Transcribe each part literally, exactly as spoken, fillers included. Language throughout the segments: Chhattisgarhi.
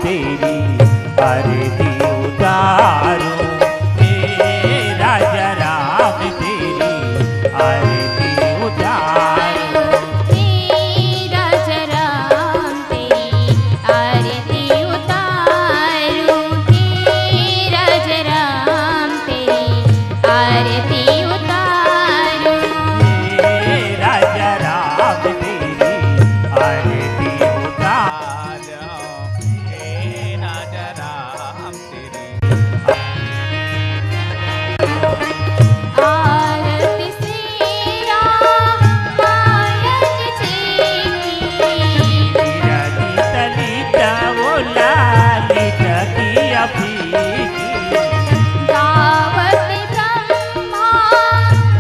तेरी आरती उतारूं, हे राजा राम तेरी आरती उतारूं। हे राजा राम तेरी आरती उतारूं, हे राजा राम तेरी आरती उतारूं। हे राजा राम तेरी आरती उतारूं। हे राजा राम तेरी आरती श्री राम मायक जी की। विरजित लित वो लालित किया फीकी। गावत ब्रह्मा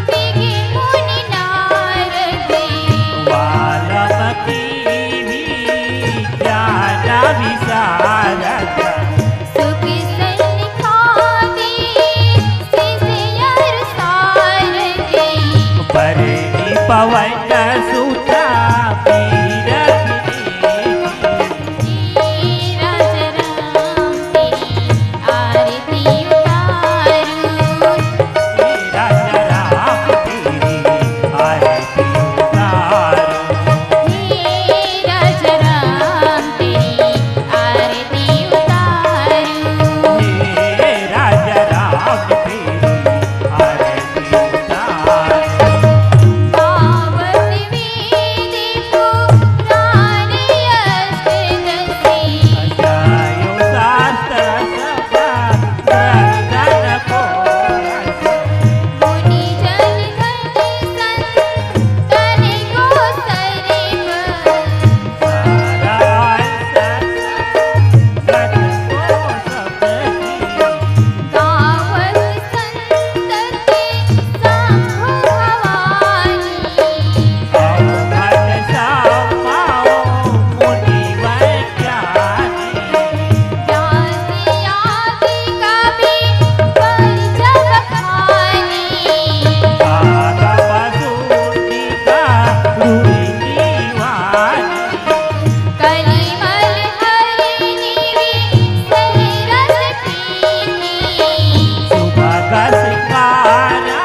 दिगि मुनि नारद। वाल्मीकि भी ज्ञान विशारद। सुख सनिखादि शिष्य अर सारद। बरनि पवन सुत पीरथ। हे राजा राम तेरी आरती उतारूं। हे राजा राम तेरी आरती उतारूं। हे राजा राम तेरी आरती उतारूं। हे राजा राम तेरी आरती उतारूं। गावत वेद पुराण अष्टदशी। अध्यायो शास्त्र सब ग्रंथन को। मुनि जन धन संतन को सर्व। सारा अंत सत को सब की। गावत संतति शंभु भवानी। अवघट समाओ मुनिवर ज्ञानी। व्यास आदि कवि वर जग खानी। गाथा सूंडी का रूढ़ि की वाणी। कलिमल हरि नीवि सहि रस पीकी। सुभग सिंगारा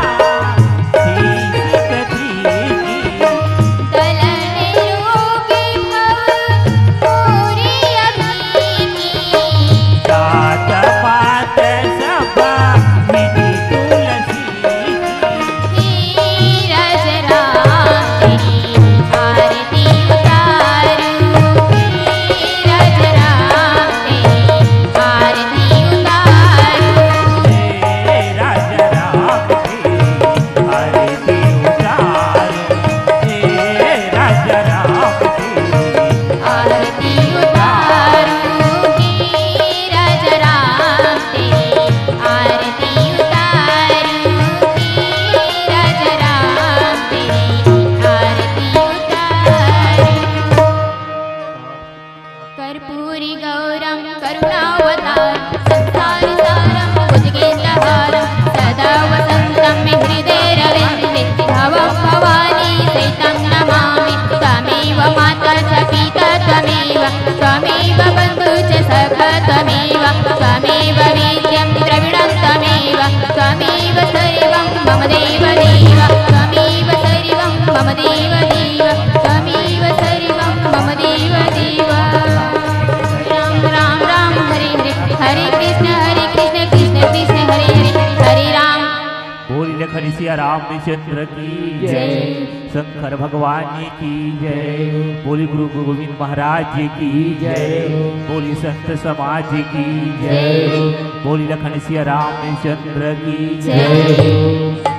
शीश धीकी। दलन रोग भव पूरी अभीकी। जात पात सब मिटि तुलसी। हे राजा राम तेरी आरती उतारूं, हे राजा राम तेरी आरती उतारूं। हे राजा राम तेरी आरती उतारूं, हे राजा राम तेरी आरती उतारूं, हे राजा राम तेरी आरती उतारूं, हे राजा राम तेरी आरती उतारूं। कर्पूरी गौरम करुणावतारम संसार सारम भुजगेन्द्रहारम सदा वसंतम हृदय रविंद्रे भवम भवानी सहितम नमामि। त्वमेव माता च पिता त्वमेव, त्वमेव बंधु च सखा त्वमेव, त्वमेव वेद्यं द्रविणं त्वमेव, त्वमेव सर्वं मम देव देव, त्वमेव सर्वं मम देव देव, त्वमेव सर्वं मम देव देव। राम राम राम हरे हरे, हरे कृष्ण हरे कृष्ण कृष्ण कृष्ण हरे हरे, हरे राम। बोल लखन सिया रामचंद्र की जय। शंकर भगवान जी की जय। बोली गुरु गोविंद महाराज जी की जय। बोली संत समाज जी की जय। बोली लखन सिया रामचंद्र की जय।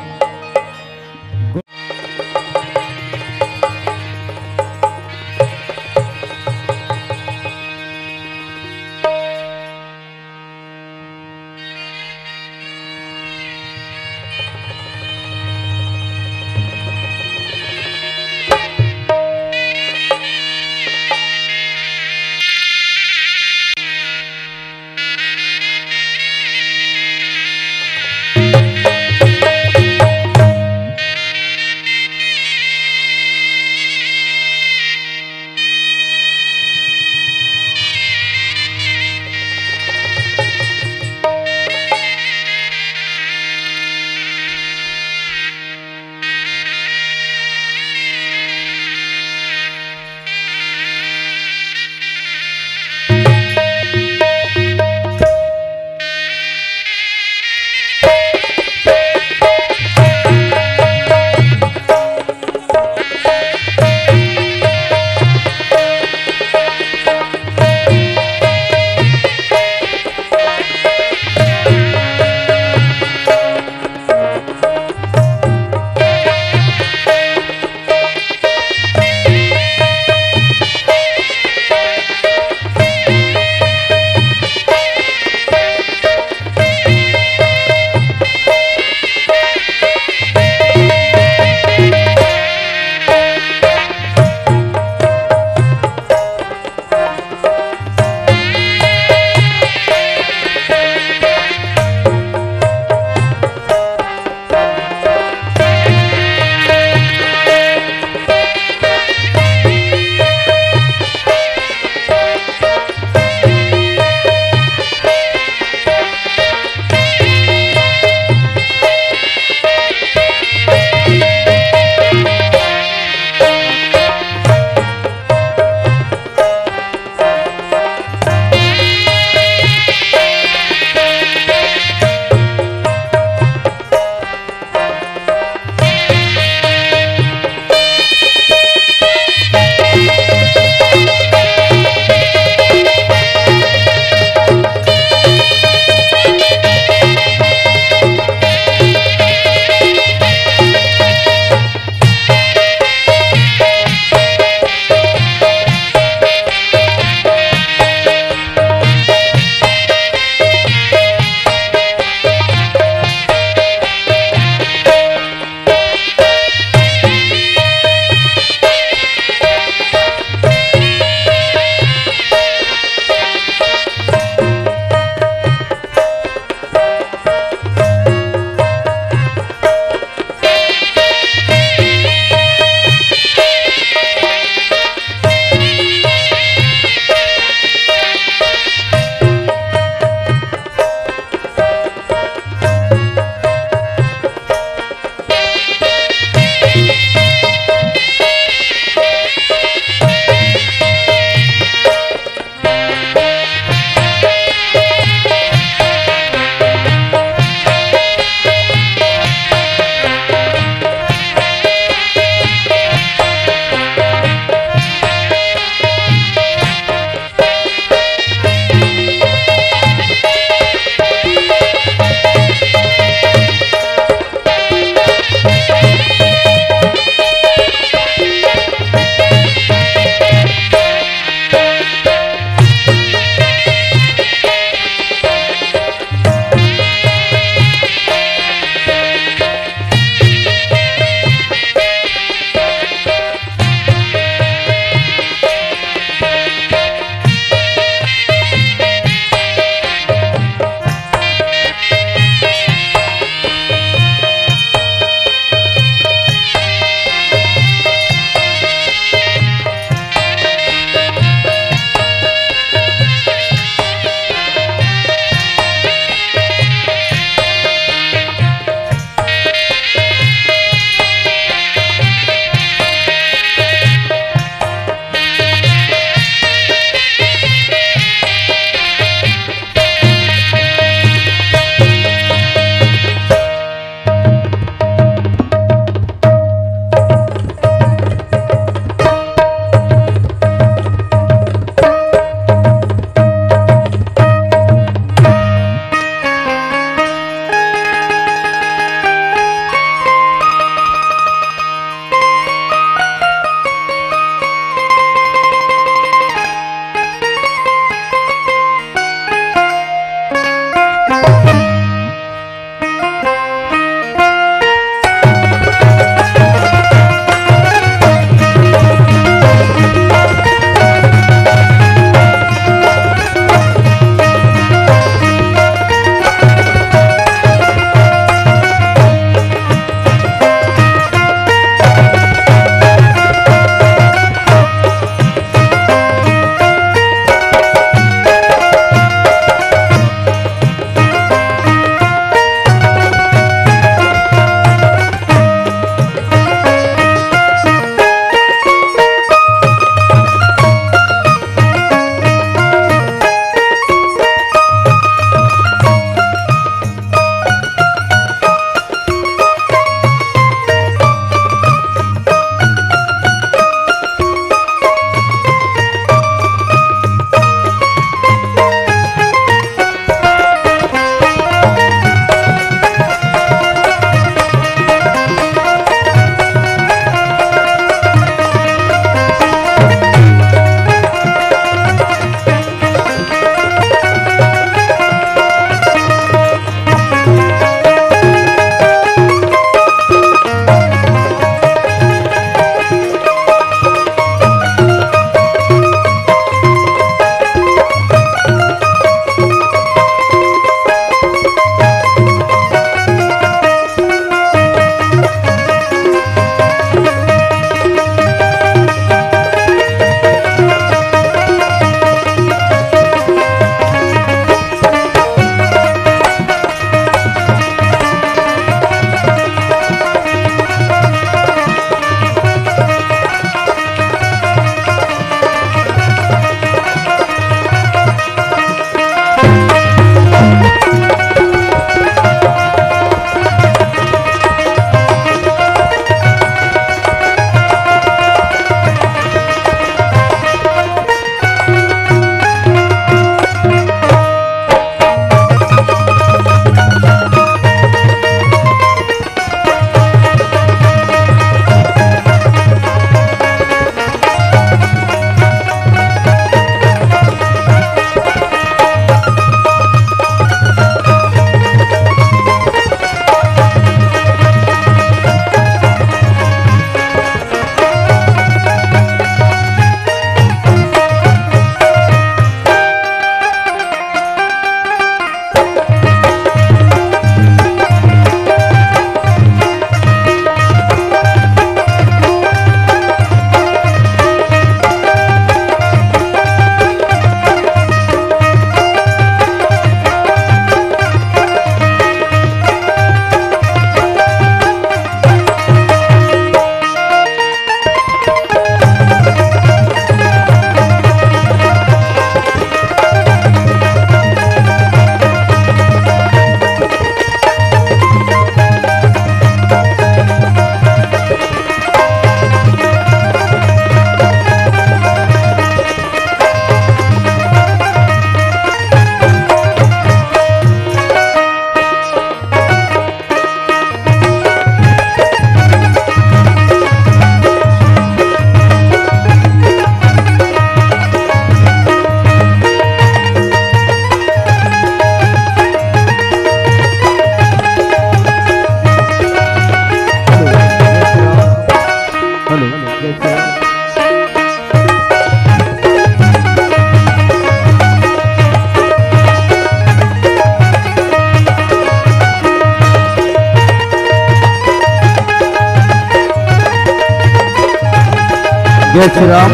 जय श्री राम,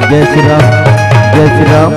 जय श्री राम, जय श्री राम।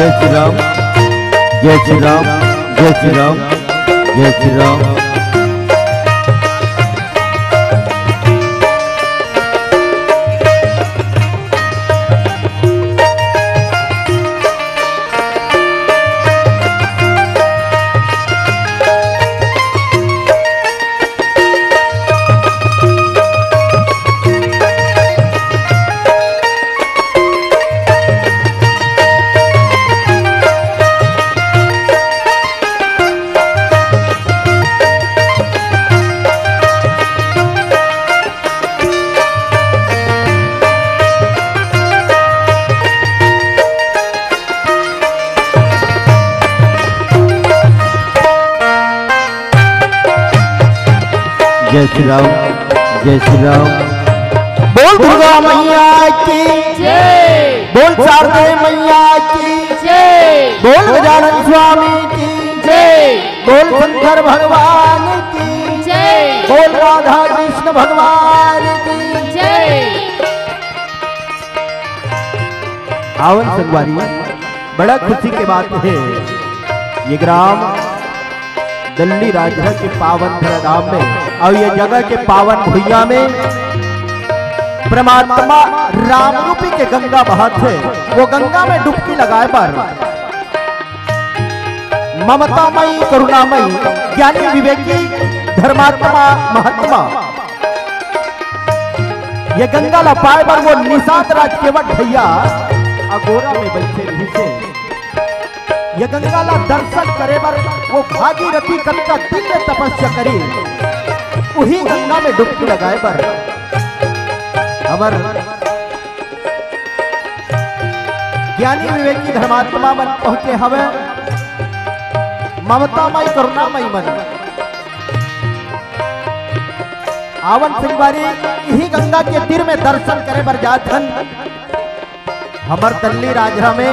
जय श्री राम, जय श्री राम, जय श्री राम, जय श्री राम। जय श्री राम, जय श्री राम। बोल दुर्गा मैया की जय। बोल शारदे मैया की जय। बोल गजानन स्वामी की जय। बोल शंकर भगवान की जय। बोल राधा कृष्ण भगवान की जय। आवन संगवारी, बड़ा खुशी के बात हे, ये ग्राम दल्ली राजरा के पावन धराधाम में अउ ये जगह के पावन भुइयां में परमात्मा राम रूपी के गंगा बहत हे। वो गंगा में डुबकी लगाए बर ममतामयी, करुणामयी, ज्ञानी, विवेकी, धर्मात्मा, महात्मा। ये गंगा ला पाए बर वो निषाद राज केवट भैया अगोरा में बइठे रहिसे। ये गंगा ला दर्शन करे बर वो भागीरथी कतका दिन ले तपस्या करिस, उही गंगा में डुबकी लगाए बर हमर ज्ञानी विवेकी धर्मात्मा मन पहुंचे हवे, ममतामयी करुणामयी मन। आवन संगवारी, इही गंगा के तीर में दर्शन करे बर जात हन। हमर दल्ली राजरा में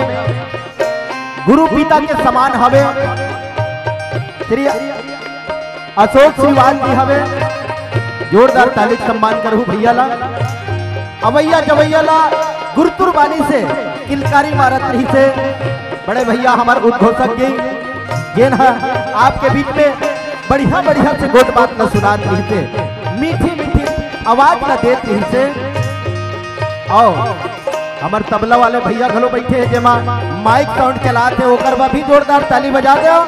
गुरु पिता के समान हवे श्री अशोक श्रीवाल जी हवे, जोरदार ताली के सम्मान करहु भैया ला। अवैया जवैया ला गुरतुर बानी से किलकारी मारत रहिसे बड़े भैया हमर उद्घोषक जी, जेन ह आपके बीच में बढ़िया बढ़िया से गोठ बात ला सुनात रहिसे, मीठी मीठी आवाज ला देत रहिसे। आओ, हमर तबला वाले भैया घलो बइठे हे, जेमा माइक साउंड चलात हे, ओकर बर भी जोरदार ताली बजा देव।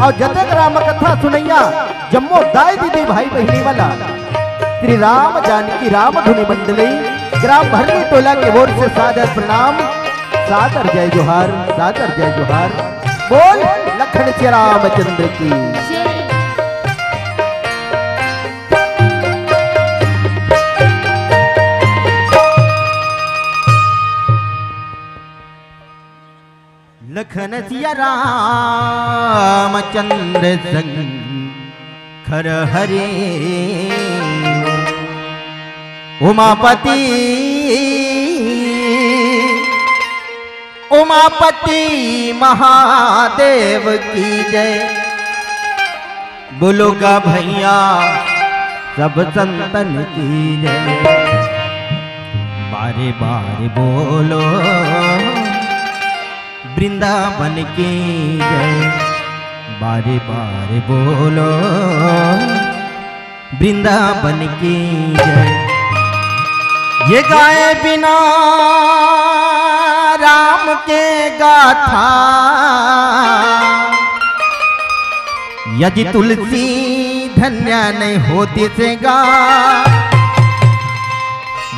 अउ जतेक राम कथा सुनइया जम्मो दाई दीदी भाई बहिनी वाला श्री राम जानकी राम धुनी मंडली ग्राम भरनी टोला के ओर से सादर प्रणाम, सादर जय जोहार, सादर जय जोहार। बोल लखन सिया रामचंद्र की। जय। लखन सिया रामचंद्र शंकर हरे, उमापति, उमापति महादेव की जय। बोलो गा भैया, सब संतन की जय। बारे बारे बोलो वृंदावन की जय। बारे बारे बोलो वृंदावन की जय। ये गाए बिना राम के गाथा, यदि तुलसी धन्य नहीं होतिस गा,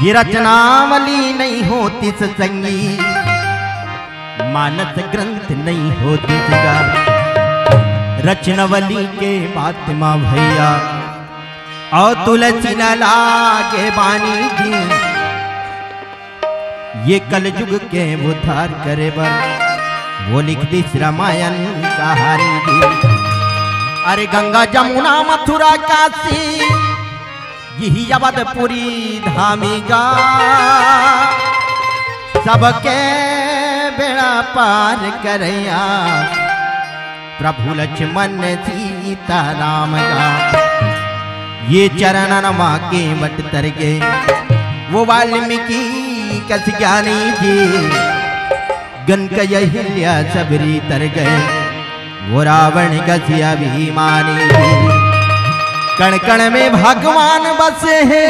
ये रचनावली नहीं होतिस संगी, मानस ग्रंथ नहीं होतिस गा। रचनावली के बात मा भैया, अउ तुलसी न लागे बानी जी, ये कलयुग के उद्धार करे बर वो लिख दिस रामायण कहानी जी। अरे गंगा जमुना मथुरा काशी, यही अवधपुरी धामी गा, सबके बेड़ा पार करया प्रभु लक्ष्मण सीता राम गा। ये चरणन मा केवट तर गे, वो वाल्मीकि कस ज्ञानी जी। गन कहिल्या सबरी तर गे, वो रावण कस अभिमानी जी। कण कण में भगवान बसे हे,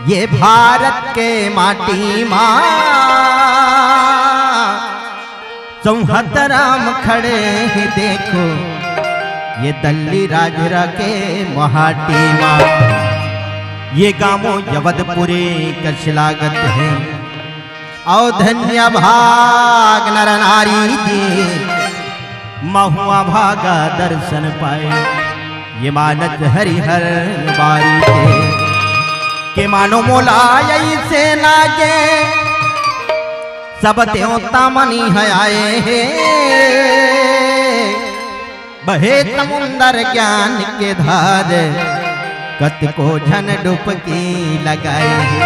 ये भारत के माटी मा। चौहत राम खड़े हे देखो, ये दल्ली राजरा के मोहाटी मा। ये गामो अवधपुरी कस लागत हे। अउ धन्य भाग नर नारी जी, महुआ भागा दर्शन पाए। ये मानस हरिहर बारी के, के मानो मोला अइसे लागे, सब देवता मन इहाँ आए हे। बहे समुंदर ज्ञान के धार, कतको झन डुबकी लगाए हे।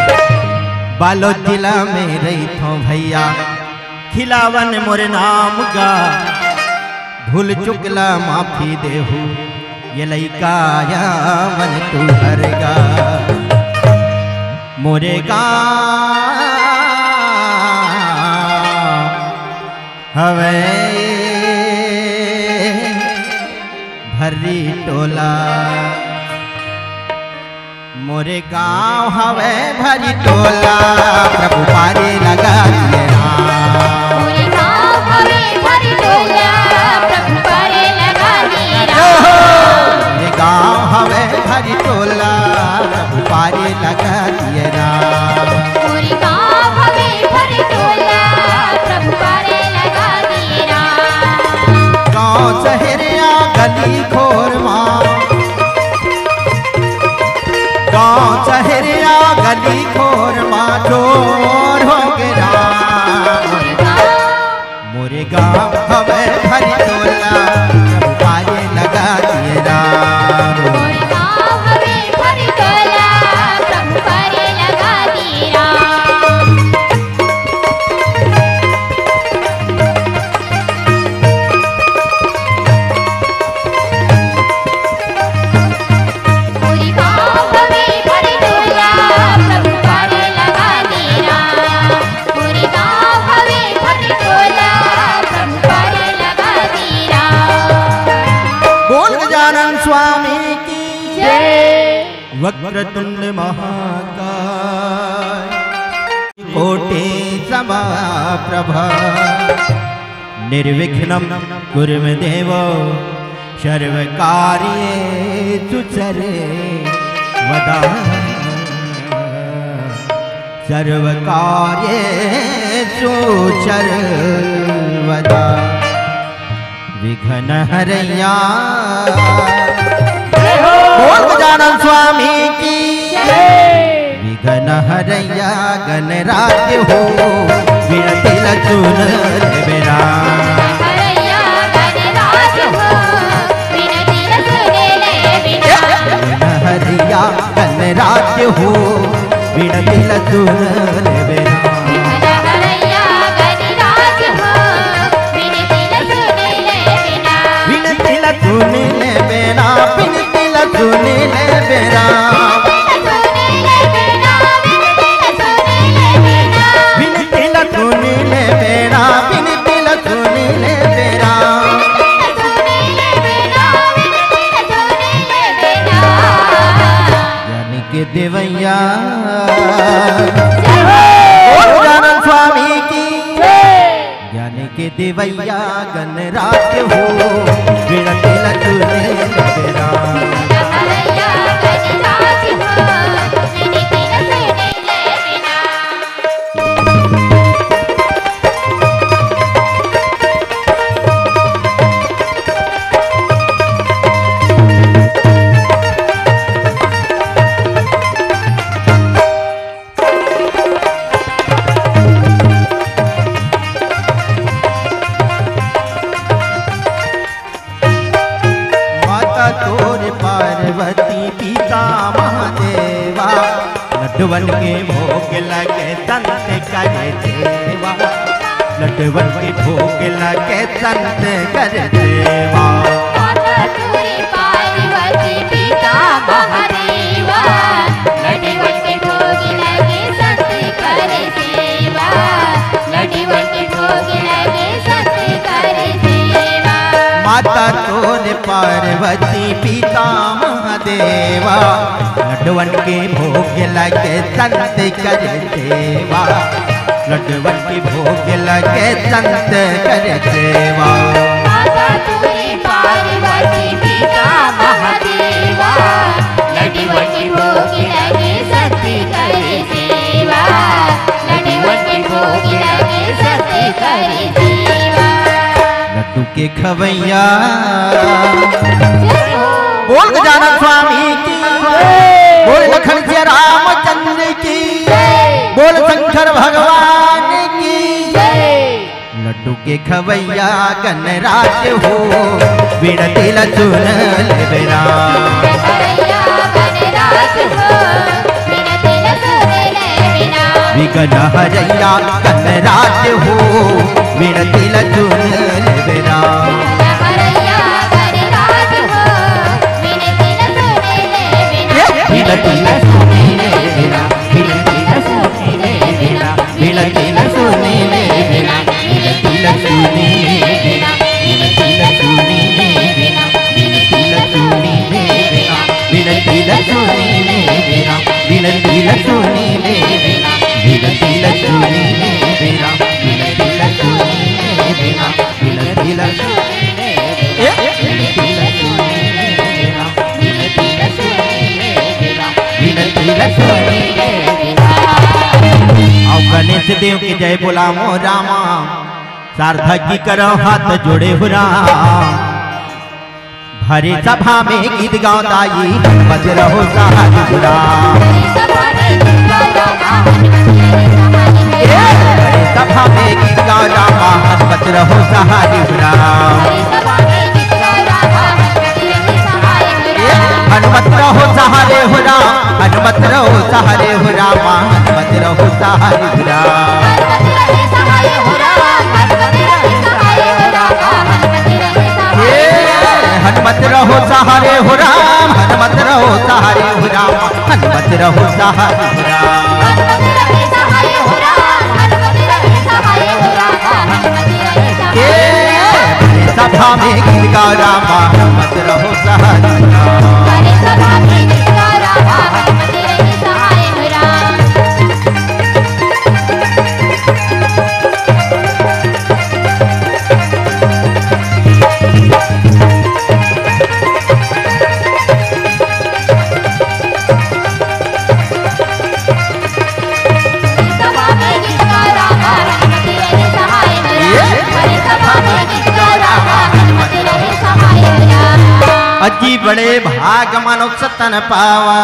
बालोद जिला में रहिथों भैया, खिलावन मोर नाम गा, भूल चुक ला माफी देहू, ये लइका आवन तुँहर गा। मोरे गाँव हवे भर्री टोला, मोरे गाँव हवे भर्री टोला, प्रभु पारे लगा दिए राम। मोरे गाँव हवे भर्री टोला, प्रभु पारे वक्रतुण्ड महाकाय कोटि समाप्रभ निर्विघ्नं कुरु मे देव सर्वकार्येषु सर्वदा। सर्वकार्येषु सर्वदा विघ्न हरैया। बोल गजानन स्वामी की। विघ्न हरैया गणराज हो, बिनती ल सुन ले बेरा। विघ्न हरैया गणराज हो, बिनती ल सुन ले बेरा। विनती ल सुन ले बेरा, विनती ल सुन ले बेरा। विनती ल सुन ले बेरा, विनती ल सुन ले बेरा। ज्ञान के देवैया। बोल गजानन स्वामी की। ज्ञान के देवैया गणराज हो, बिनती ल सुन ले बेरा। माता तोर पार्वती पिता महादेवा, लड्डुवन के भोग लगे संत कर सेवा। लड्डुवन के भोग लगे संत कर सेवा। माता तोरे पार्वती पिता महादेवा, लड्डुवन के भोग लगे संत कर सेवा। लड्डुवन के भोग लगे संत कर सेवा। माता तोर पार्वती पिता महादेवा, लड्डुवन के भोग लगे संत कर सेवा। लड्डुवन के भोग लगे संत कर सेवा। माता तोरे पार्वती पिता महादेवा, लड्डुवन के भोग लगे संत कर सेवा। लड्डुवन के भोग लगे संत कर सेवा। लड्डू के खवैया। बोल गजानन स्वामी की। बोल लखन सिया रामचंद्र की। बोल शंकर भगवान की। लड्डू के खवैया गणराज हो, बिनती ल सुन ले बेरा। विघ्न हरैया गणराज हो, बिनती ल सुन ले बेरा। विनती ल सुन ले बेरा, विनती ल सुन ले बेरा। विनती ल सुन ले बेरा, विनती ल सुन ले बेरा, विनती ल सुन ले बेरा, विनती ल सुन ले बेरा, विनती ल सुन ले बेरा, विनती ल सुन ले बेरा, विनती ल सुन ले बेरा, विनती ल सुन ले बेरा, विनती ल सुन ले बेरा, विनती ल सुन ले बेरा। अउ गणेश देव के जय बोला मोर रामा, सार्थक जी करव हाथ जोड़े हो राम। भरे सभा में गीत गाओ दाई, हनुमत रहो सहाय हो राम। ए, भरे सभा में गीत गाओ रामा, हनुमत रहो सहाय हो राम। हनुमत रहो सहारे हो राम, हनुमत रहो सहारे हो राम, हनुमत रहो सहारे हो राम। हे हनुमत रहो सहारे हो राम, हनुमत रहो सहारे हो राम, हनुमत रहो सहारे हो राम। हे सभा में गीत गाओ रामा, हनुमत रहो सहारे हो राम। कि बड़े भाग मानुष तन पावा,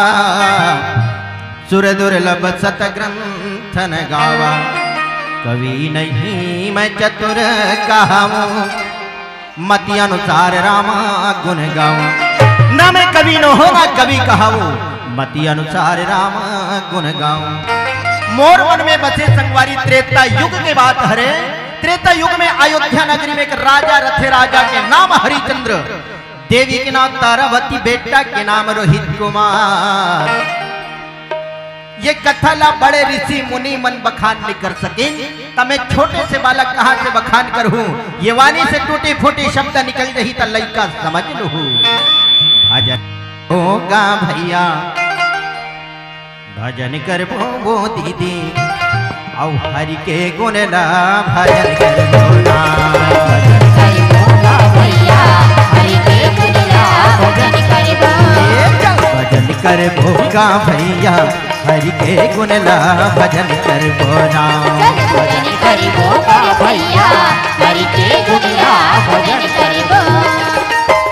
सुर दुर्लभ सत ग्रंथ न गावा। कवि नहीं मैं चतुर कहावूं, मति अनुसार रामा गुण गावूं। ना मैं कवि न हो ना कवि कहावूं, मति अनुसार रामा गुण गावूं। मोर मन में बसे संगवारी त्रेता युग के बात हरे। त्रेता युग में अयोध्या नगरी में एक राजा रथे, राजा के नाम हरिचंद्र, देवी के नाम तारावती, बेटा के नाम रोहित कुमार। ये कथा ला बड़े ऋषि मुनि मन बखान नइ कर सकिन, त मैं छोटे से बालक कहाँ से बखान करहूँ? ये वाणी से टूटी फूटी शब्द निकल जाही त लइका समझ लूहू। भजन होगा भैया, भजन करबो वो दीदी, अउ हरि के गुण ला भजन करबो ना। भजन करबो ना भैया, हरि के गुण ला भजन करबो। ए चल। भजन करबो का भैया, हरि के गुण ला भजन करबो ना। चल भजन करबो का भैया, हरि के गुण ला भजन करबो।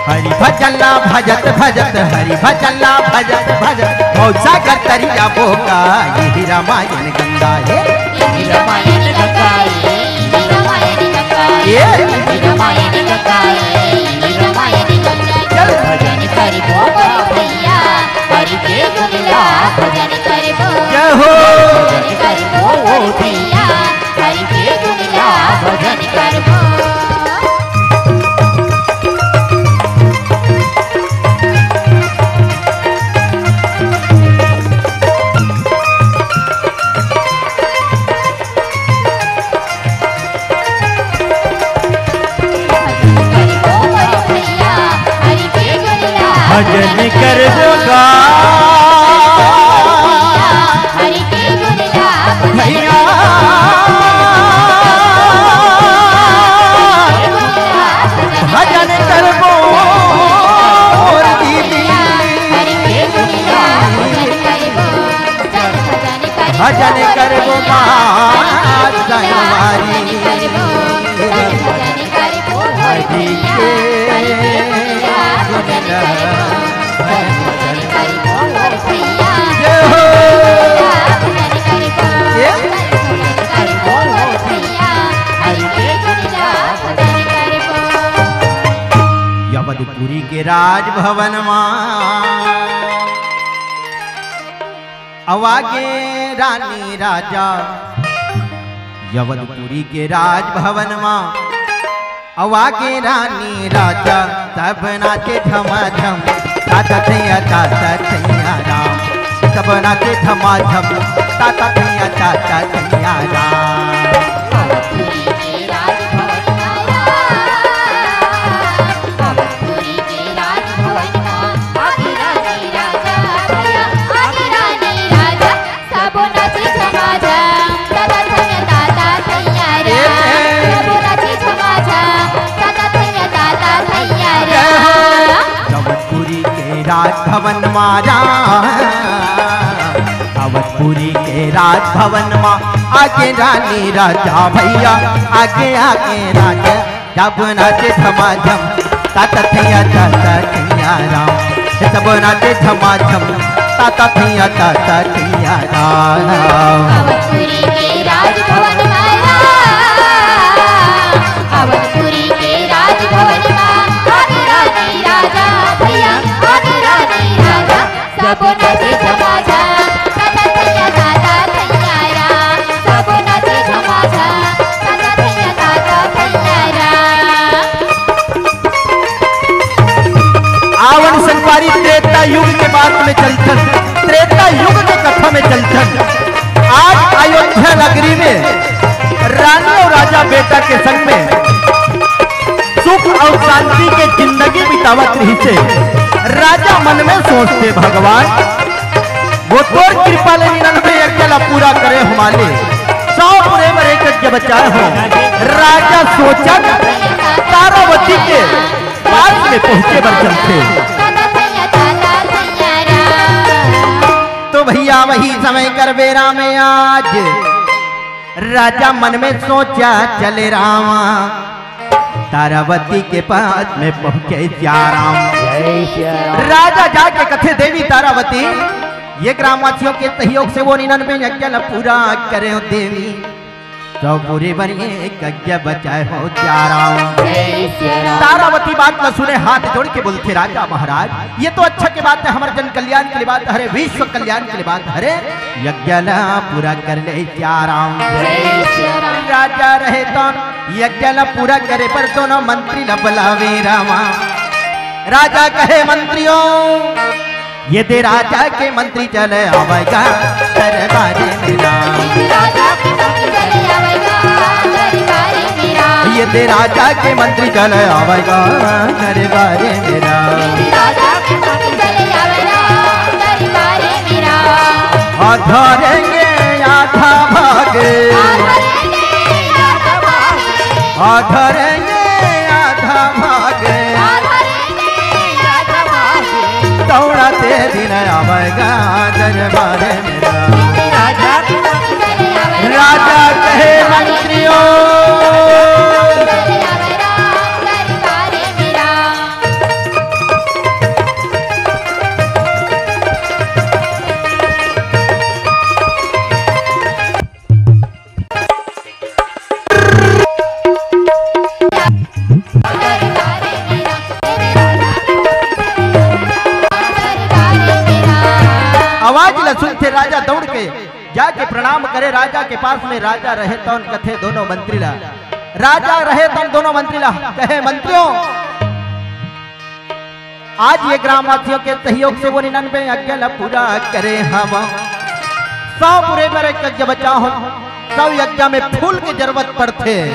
हरि भजन ला भजत भजत, हरि भजन ला भजत भजत, भवसागर तरिया बोका, यही रामायण गंगा हे। यही रामायण गंगा हे, यही रामायण गंगा हे, ए। यही रामायण गंगा हे, यही रामायण गंगा हे। चल भजन करबो भैया, हरि के गुण ला भजन करबो। जय हो। भजन करबो भैया, हरि के गुण ला भजन करबो। भजन करबो गा भैया, भजन करबो मोर दीदी। भजन करबो माँ संगवारी, हरि के गुण ला। जय हो। ए? अवधपुरी के राजभवन मा अउ आगे रानी राजा, अवधपुरी के राजभवन मा अउ आगे रानी राजा, सब नाचे झमाझम, ताता थैया ताता थैया राम, सब नाचे झमाझम, ताता थैया ताता थैया राम। सबो नाचे झमाझम, ताता थैया ताता थैया रा। सबो नाचे झमाझम, ताता थैया ताता थैया रा। अवधपुरी के राजभवन मा रा, अवधपुरी के राजभवन मा आगे रानी राजा भैया, आगे आगे राजा। सब नाचे झमाझम, ताता थैया ताता थैया राम। सब नाचे झमाझम, ताता थैया ताता थैया राम। अवधपुरी के राजभवन मा रा, अवधपुरी के राजभवन मा, आगे रानी राजा भैया, आगे रानी राजा। सबो नाचे झमाझम, ताता थैया ताता थैया रा। सबो नाचे झमाझम, ताता थैया ताता थैया रा। आवन संगवारी त्रेता युग के बात में चलथन, त्रेता युग के कथा में चलथन। आज अयोध्या नगरी में रानी अउ राजा बेटा के संग में सुख अउ शांति के जिंदगी बितावत रहिसे। राजा मन में सोचते, भगवान, वो तोर कृपा ले निरंतर यज्ञ ला पूरा करे हो माले। सौ पुरे बर एक यज्ञ बचाए हो। राजा सोचत तारावती के पास में पहुंचे बर चलथे। तो भैया, वही समय कर बेरा में आज राजा मन में सोचा चले रामा, तारावती के पास में पहुंचे सियाराम। जय सियाराम। राजा जाके कथे, देवी तारावती, ये ग्रामवासियों के सहयोग से वो निन्यानवे यज्ञ ला पूरा करे हो देवी, सौ पूरे बर एक यज्ञ बचाए हो सियाराम। जय सियाराम। तारावती बात ला सुने, हाथ जोड़ के बोलथे, राजा महाराज, ये तो अच्छा के बात है, हमर जन कल्याण के लिए बात हरे, विश्व कल्याण के लिए बात हरे, यज्ञ ला पूरा कर ले सियाराम। जय सियाराम। राजा रहे तौन यज्ञ ला पूरा करे बर दोनों मंत्री ला बुलावे रामा। राजा कहे, मंत्रियों, ये दे राजा के मंत्री चले आवेगा दरबारे में राम। राजा के मंत्री चले आवेगा दरबारे में राम। ये दे राजा के मंत्री चले आवेगा दरबारे में राम। राजा के मंत्री चले आवेगा दरबारे में राम। आधा रेंगे आधा भागे, आधा रेंगे आधा भागे, आधा रेंगे आधा भागे, आधा रेंगे आधा भागे। दौड़ाते दिन आवेगा दरबारे में राम। राजा के मंत्री चले आवेगा। राजा कहे, मंत्रियों, आवाज ला सुनथे राजा दौड़ के जाके प्रणाम करे राजा के पास में। राजा रहे तौन कथे दोनों मंत्री ला, राजा रहे तौन दोनों मंत्री ला कहे, मंत्रियों, आज ये ग्रामवासियों के सहयोग से वो निन्यानवे यज्ञ ला पूरा करे हम। सौ पूरे बर एक यज्ञ बचा हो, सौ यज्ञ में फूल के जरूरत पड़थे,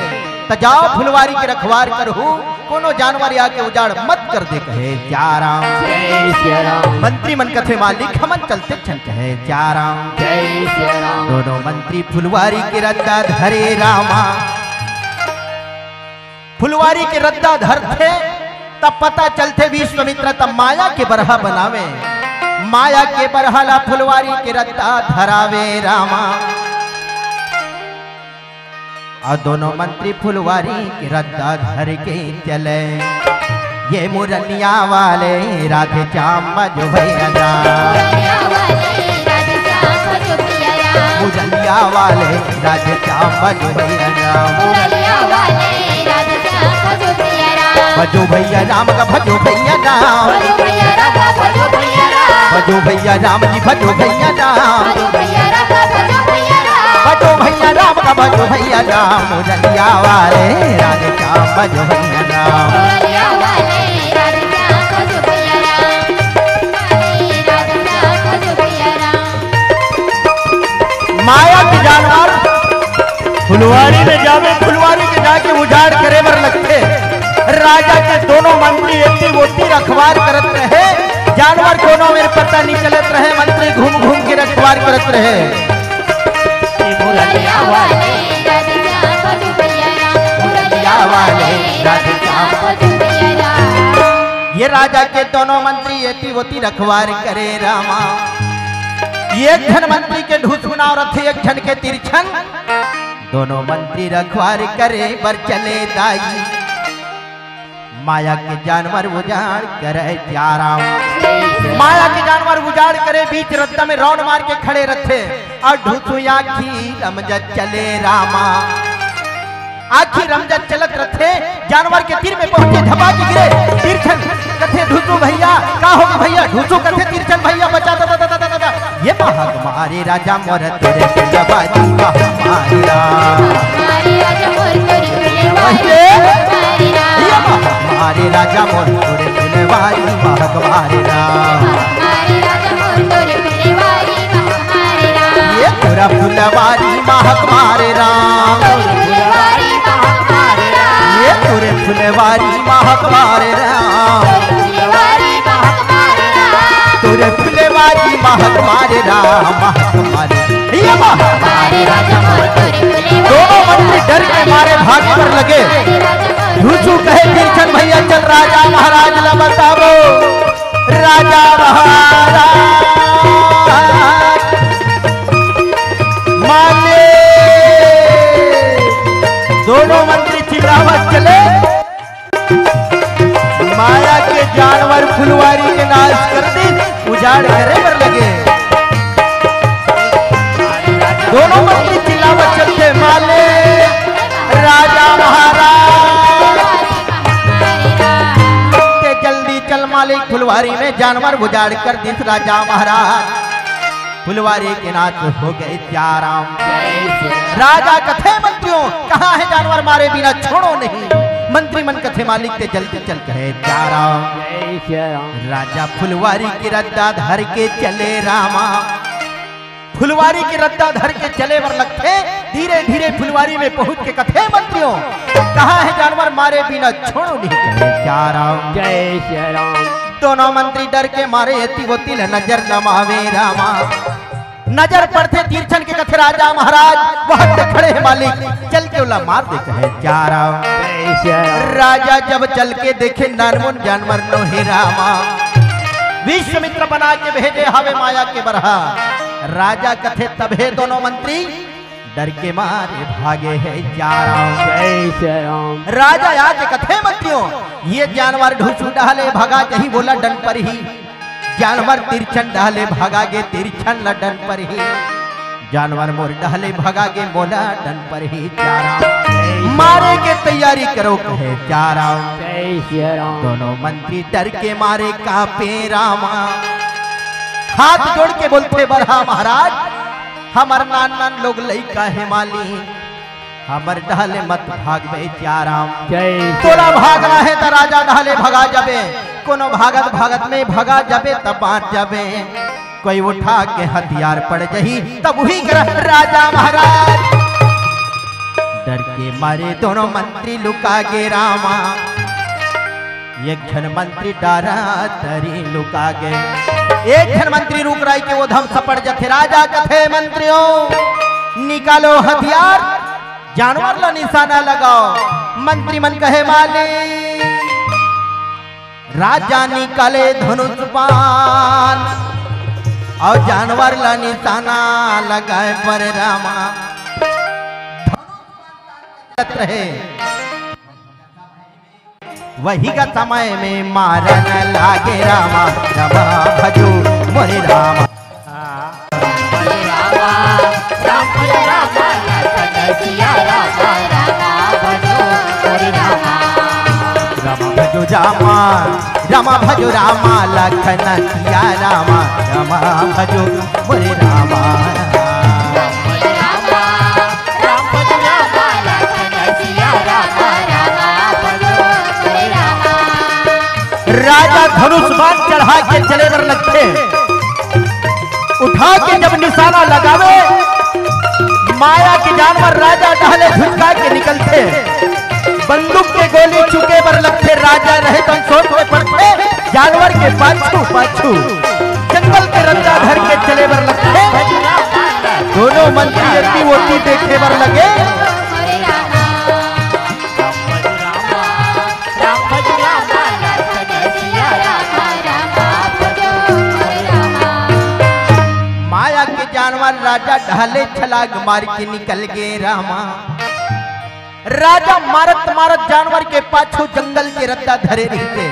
त जाओ फुलवारी के रखवार करहू, कोनो जानवर आके उजाड़ मत कर दे कहे सियाराम। जय सियाराम। मंत्री मन कथे, मालिक, हमन चलते छन कहे सियाराम। जय सियाराम। दोनों मंत्री फुलवारी के रद्दा धरे रामा। फुलवारी के रद्दा धरथे, तब पता चलथे विश्वामित्र तब माया के बरहा बनावे। माया के बरहा ला फुलवारी के रद्दा धरावे रामा। अउ दोनों मंत्री फुलवारी के रद्दा धर के चले। ये मुरलिया वाले राधे श्याम बजो भैया राम। मुरलिया वाले राधे श्याम बजो भैया राम। मुरलिया वाले राधे श्याम बजो भैया राम। मुरलिया वाले राधे श्याम बजो भैया राम। बजो भैया राम का बजो भैया राम। बजो भैया राम का बजो भैया राम। बजो भैया राम जी बजो भैया राम। बजो भैया राम का बजो भैया राम। बजो भैया राम का बजो भैया राम। मुरलिया वाले राधे श्याम बजो भैया राम। मुरलिया वाले राधे श्याम बजो भैया राम। वाले राधे श्याम बजो भैया राम। माया के जानवर फुलवारी में जावे, फुलवारी के जाके उजाड़ करे बर लगथे। राजा के दोनों मंत्री एती ओती रखवार करत रहे, जानवर कोनो मेर पता नहीं चलत रहे, मंत्री घूम घूम के रखवार करत रहे। मुरलिया वाले राधे श्याम बजो भैया राम। मुरलिया वाले राधे श्याम बजो भैया राम। ये राजा के दोनों मंत्री एती ओती रखवार करे रामा। एक झन मंत्री के ढूसू नाव रथे, एक झन के तिरछन। दोनों मंत्री रखवार करे बर चले दाई। माया के जानवर उजाड़ करे सियाराम। माया के जानवर उजाड़ करे बीच रद्दा में round मार के खड़े रथे अउ ढूसू आखी रमजत चले रामा। आखी रमजत चलत रथे, जानवर के तीर में पहुंचे, झपा के गिरे। तिरछन कथे, "ढूसू भैया, का होगे भैया?" ढूसू कथे, "तिरछन भैया, बचा, दा, दा, दा।" ये महक मारे राजा मोर तोरे फुलवारी महक मारे राम। मारे राजा मोर तोरे फुलवारी अरे! महक मारे राम। ये महक मारे राजा मोर तोरे फुलवारी महक मारे राम। मारे राजा मोर तोरे फुलवारी महक मारे राम। ये तोरा फुलवारी महक मारे राम। तोरे फुलवारी महक मारे राम। ये तोरे फुलवारी महक मारे राम। तोरे फुलवारी महक मारे राम। तोरे फुलवारी महक मारे राम, महक मारे। ये महक मारे राजा मोर तोरे फुलवारी। दोनों मंत्री डर के मारे भागे बर लगे। ढूसू कहे, "तिरछन भैया चल, राजा महाराज ला बताबो।" राजा महाराज माले। दोनों मंत्री चिल्लावत चले। जानवर फुलवारी के नाश कर दिस, उजाड़ करे बर लगे। दोनों मंत्री चिल्लावत चलथे, मालिक राजा महाराज, ते जल्दी चल मालिक, फुलवारी में जानवर उजाड़ कर दिस राजा महाराज। फुलवारी के नाश हो गे चाराम। राजा कथे मंत्रियों, कहाँ हे जानवर, मारे बिना छोड़ो नहीं। मंत्री मन कथे मालिक ते जल्दी चल, कहे चाराम। राजा फुलवारी के रद्दा धर के चले रामा। फुलवारी के रद्दा धर के चले बर लगथे। धीरे धीरे फुलवारी में पहुंच के कथे मंत्रियों, कहाँ हे जानवर, मारे बिना छोड़ो नहीं, कहे चाराम। जय श्री राम। दोनों मंत्री डर के मारे एती ओती ल नजर लमावे रामा। नजर पड़थे तिरछन के, कथे राजा महाराज, वहाँ ते खड़े हे मालिक, चल के ओला मार दे, कहे चाराम। जय श्री राम। राजा जब चल के देखे, नानमुन जानवर नो हे रामा। विश्वामित्र बना के भेजे हावे माया के बरहा। राजा कथे तभे दोनों मंत्री डर के मारे भागे हे चाराम। जय श्री राम। राजा आके कथे मंत्रियों, ये जानवर ढुसू डहले भगा जही, बोला डन पर ही। जानवर तिरछन डहले भगा गे, तिरछन ल डन पर ही। जानवर मोर डहले भगा गे, मोला डन पर ही चाराम। मारे के तैयारी करो, कहे चाराम। जय श्री राम। दोनों मंत्री डर के मारे कांपे रामा। हाथ जोड़ के बोलथे बरहा महाराज, हमर नान नान लोग लइका हे मालिक, हमर डहले मत भागबे चाराम। जय तोला भागना हे त राजा डहले भगा जाबे, कोनो भागत भागत में भगा जाबे त बांच जाबे। कोई उठा के हथियार पड़ जही तब उही कर राजा महाराज। डर के मारे दोनों मंत्री लुका गे रामा। एक झन मंत्री डारा तरी लुका गे। एक झन मंत्री रुख राई के ओधम सपड़ जथे। राजा कथे मंत्रियों, निकालो हथियार, जानवर ला निशाना लगाओ। मंत्री मन कहे मालिक। राजा निकाले धनुष बाण अउ जानवर ला निशाना लगाए पर रामा। रहे। वही का समय में मारन लागे रामा, रामा भजो मोरे रामा। रामा भजो रामा, रामा भजो रामा, लखन सिया रामा, रामा भजो मोरे रामा। राजा धनुष बाण चढ़ा के चले बर लगथे। उठा के जब निशाना लगावे, माया के जानवर राजा डहले झुटका के निकलथे। बंदूक के गोली चुके बर लगथे, राजा रहे तन सोच में पड़थे, जानवर के पाछू पाछू जंगल के रद्दा धर के चले बर लगथे। दोनों मंत्री एती ओती देखे बर लगे। माया के जानवर राजा ढाले छलांग मार के निकल गे रामा। राजा मारत मारत जानवर के पाछू जंगल के रद्दा धरे रहिथे।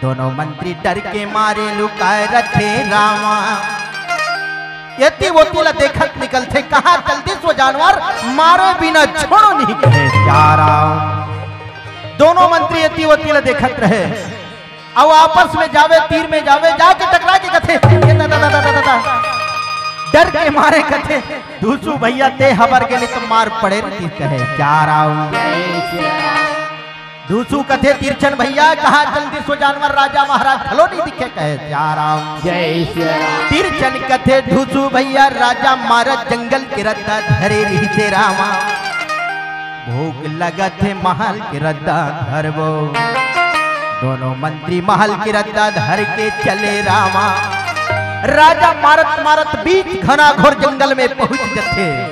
दोनों मंत्री डर के मारे लुकाए रथे रामा। एती ओती ला देखत निकलथे, कहाँ चलतिस वो जानवर, मारे बिना छोड़ो नहीं कहे जा राम। दोनों मंत्री एती ओती ला देखत रहे, अउ आपस में जावे, तीर में जावे, जाके टकरा के कथे, "ए दा, दा, दा।" डर के मारे कथे, "धूसू भैया ते हबर गे नहीं तो मार पड़े रहितिस कहे जा राम।" धूसू कथे, "तिरछन भैया, कहाँ चलतिस वो जानवर, राजा महाराज घलो नहीं दिखे कहे जा राम।" जय श्री राम। तिरछन कथे, "धूसू भैया, राजा मारत जंगल के रद्दा धरे रहिसे रामा। भूख लगत हे महल के रद्दा धरबो।" दोनों मंत्री महल के रद्दा धर के चले रामा। राजा मारत मारत बीच घना घोर जंगल में पहुंच जथे।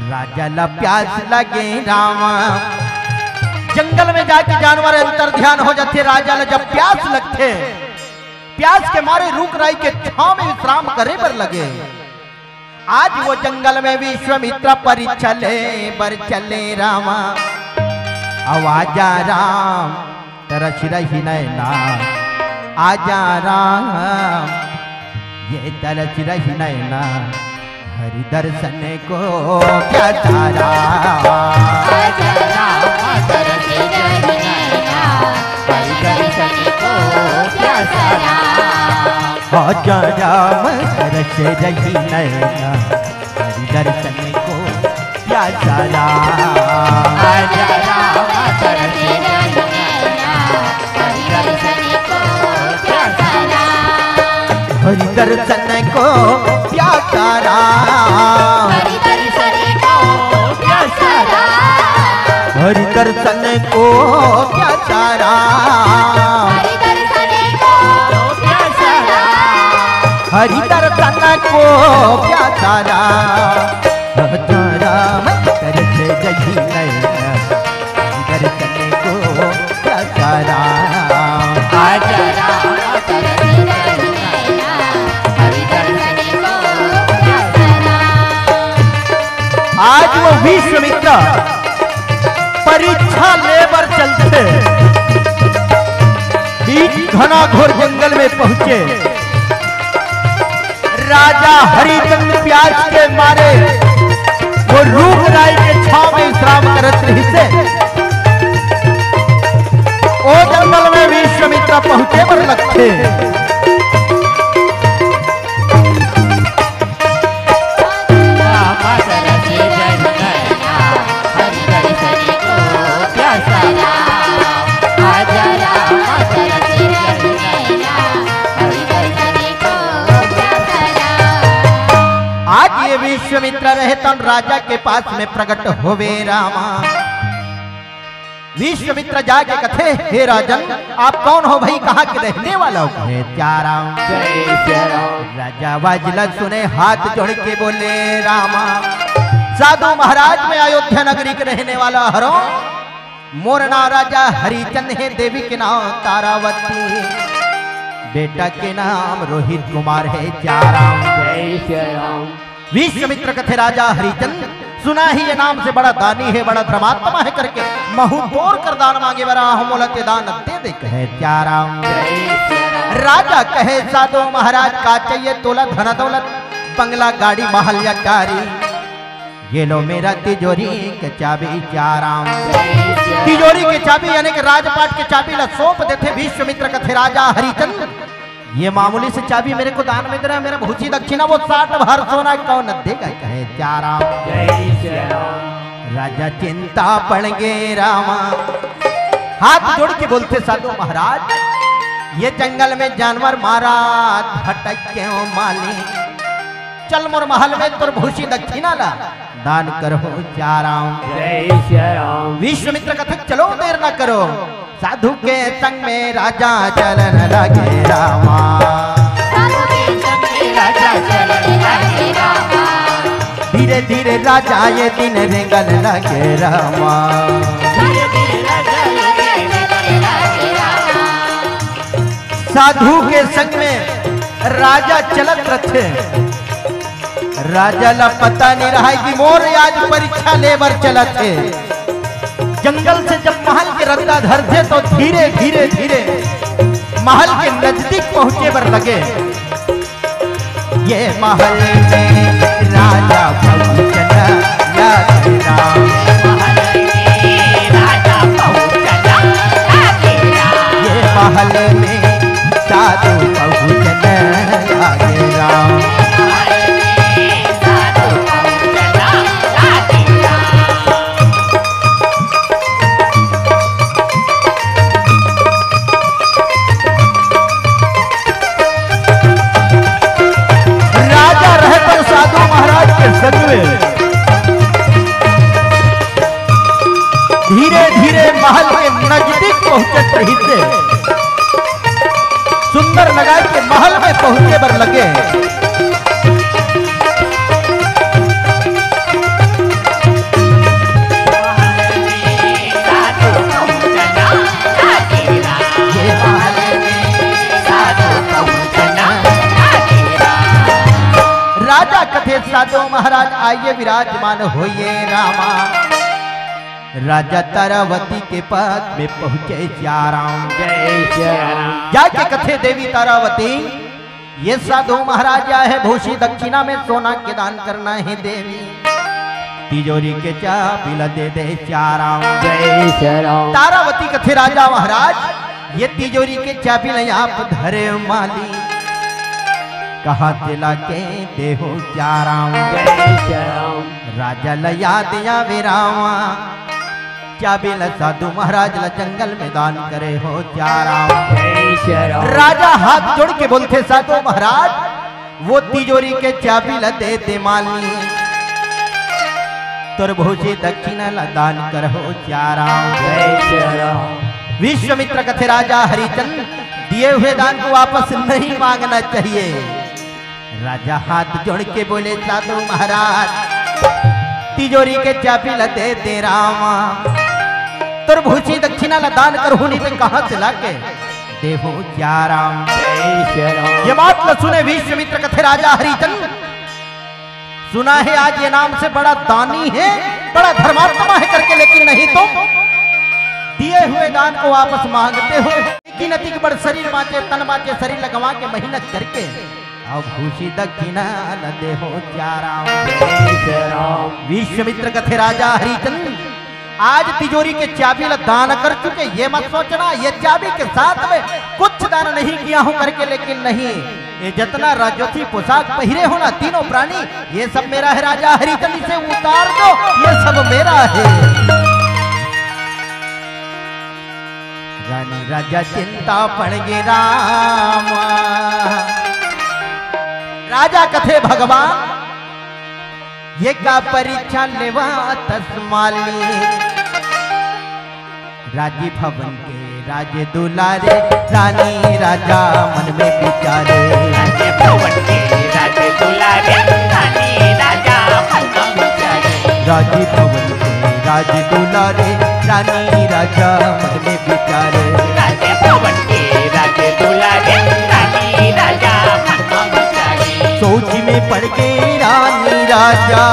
राजा ला प्यास लगे रामा। जंगल में जाके जानवर अंतर ध्यान हो जाथे। राजा ला जब प्यास लगथे, प्यास के मारे रुख राई के छांव में विश्राम करे बर लगे। आज वो जंगल में विश्वामित्र परी चले बर चले रामा। अउ आजा राम, तरस रही नैना, आजा राम, ये तरस रही नैना, हरि दर्शन को प्यासा राम। आजा राम, तरस रही नैना, हरि दर्शन को प्यासा राम। आजा राम, तरस रही नैना, हरि दर्शन को प्यासा राम। आजा राम, तरस रही नैना, हरि दर्शन को प्यासा राम। हरि दर्शन को प्यासा राम। हरि दर्शन को प्यासा राम। हरि दर्शन को प्यासा राम। हरि दर्शन को प्यासा राम। हरि दर्शन को प्यासा राम। राम तरस रही नैना, हरि दर्शन को प्यासा राम। आजा राम तरस रही नैना, हरि दर्शन को प्यासा राम। आज वो विश्वामित्र परीक्षा ले बर चलथे, बीच घना घोर जंगल में पहुंचे। राजा हरिचंद प्यास के मारे वो रूख राई के छांव में विश्राम करत रहिसे। ओ जंगल में विश्वामित्र पहुंचे बर लगथे। आज ये विश्वामित्र रहे तन राजा के पास में प्रकट होवे रामा। विश्वामित्र जाके कथे, हे राजन, आप कौन हो भाई, कहाँ के रहने वाला हो? हे सिया राम। जय सिया राम। राजा वाजला सुने, हाथ जोड़ के बोले, रामा, साधु महाराज, मैं अयोध्या नगरी के रहने वाला हरो। मोर नाम राजा हरिचंद हे, देवी के नाम तारावती, बेटा के नाम रोहित कुमार हे। सिया राम। जय सिया राम। विश्वामित्र कथे, राजा हरिचंद, सुना ही ये नाम से बड़ा दानी हे, बड़ा धर्मात्मा हे करके, महू तोर कर दान मांगे बर आहूं, मोला ते दान दे दे कहे। सिया राम। राजा कहे, साधु महाराज, का चाहिए तोला धन दौलत, बंगला, गाड़ी, महल या टारी? ये लो मेरा तिजोरी के चाबी। सिया राम। तिजोरी के चाबी यानी कि राजपाट के चाबी ला सौंप देथे विश्वामित्र कथे, राजा हरिचंद, ये मामूली से चाबी मेरे को दान में दे रहा है, मेरा भूसी दक्षिणा वो साठ भार सोना कौन देगा कहे। सिया राम। जय सिया राम। राजा चिंता पड़ गए रामा, हाथ जोड़ के बोलथे, साधु महाराज, ये जंगल में जानवर मारा, भटक के हो मालिक, चल मोर महल में तोर भूसी दक्षिणा ला दान करहूं। सिया राम। जय सिया राम। विश्वामित्र कथे, चलो देर ना करो। साधु के संग में राजा चलन लगे रामा। साधु के संग में राजा चलन लगे रामा। धीरे धीरे राजा ये दिन रेंगन लगे रामा। धीरे धीरे राजा ये दिन रेंगन लगे रामा। साधु के संग में राजा चलत रथे। राजा ला पता नहीं रहा कि मोर आज परीक्षा ले बर चलत हे। जंगल से जब महल के रद्दा धरथे तो धीरे धीरे धीरे महल के नजदीक पहुंचे बर लगे। ये महल में राजा पहुंचना लगे राम। ये महल में साधु पहुंचना लगे राम। राजा रहत साधु महाराज के संग में धीरे धीरे महल के नजदीक पहुंचत रहिसे। सुंदर लगा के महल में पहुंचे बर लगे। राजा कथे, साधु महाराज आइए विराजमान होइए रामा। राजा तारावती के पास में पहुंचे सियाराम। जय सियाराम। जाके कथे देवी तारावती, ये साधु महाराज आए हे, भूसी दक्षिणा में सोना के दान करना हे देवी। तिजोरी के चाबी ल दे दे सियाराम। जय सियाराम। तारावती कथे राजा महाराज, ये तिजोरी के चाबी ल आप धरे माली। कहाँ से लाके देहू सियाराम। जय सियाराम। राजा ल याद आवे रामा, चाबी ल साधु महाराज ल जंगल में दान करे हो सियाराम। जय सियाराम। राजा हाथ जोड़ के बोलथे, साधु महाराज, वो तिजोरी के चाबी ल दे दे माली, तोर भूसी दक्षिणा ल दान कर हो सियाराम। जय सियाराम। विश्वामित्र कथे राजा हरिचंद, दिए हुए दान को वापस नहीं मांगना चाहिए। राजा हाथ जोड़ के बोले, साधु महाराज, तिजोरी के चाबी ल दे दे रामा, तोर भूसी दक्षिणा ल दान करहूं, नहीं ते कहां से लाके देहू सियाराम। जय सियाराम। ये बात ल सुने विश्वामित्र कथे राजा हरिचंद, सुना है आज ये नाम से बड़ा दानी है, बड़ा धर्मात्मा है करके, लेकिन नहीं तो दिए हुए दान को वापस मांगते हो। लेकिन अतिक बड़ शरीर बांचे, तन बांचे, शरीर ल गंवा के मेहनत करके अउ भूसी दक्षिणा ल देहू सियाराम। जय सियाराम। विश्वामित्र कथे राजा हरिचंद, आज तिजोरी के चाबी ल दान कर चुके, ये मत सोचना ये चाबी के साथ में कुछ दान नहीं किया हूं करके, लेकिन नहीं, ये जितना राजसी पोशाक पहिरे हो ना तीनों प्राणी, ये सब मेरा है। राजा हरिचंद से उतार दो, ये सब मेरा है। रानी राजा चिंता पड़ गे रामा। राजा कथे भगवान, ये का परीक्षा लेवा तस माली। राजी भवन के राज दुलारे, रानी राजा मन में विचारे। राज भवन के राज दुलारे, रानी राजा मन में विचारे। राजी भवन के राज दुलारे, रानी राजा मन में विचारे। राज भवन के राज दुलारे, रानी राजा मन में विचारे। सोच में पड़ के रानी राजा,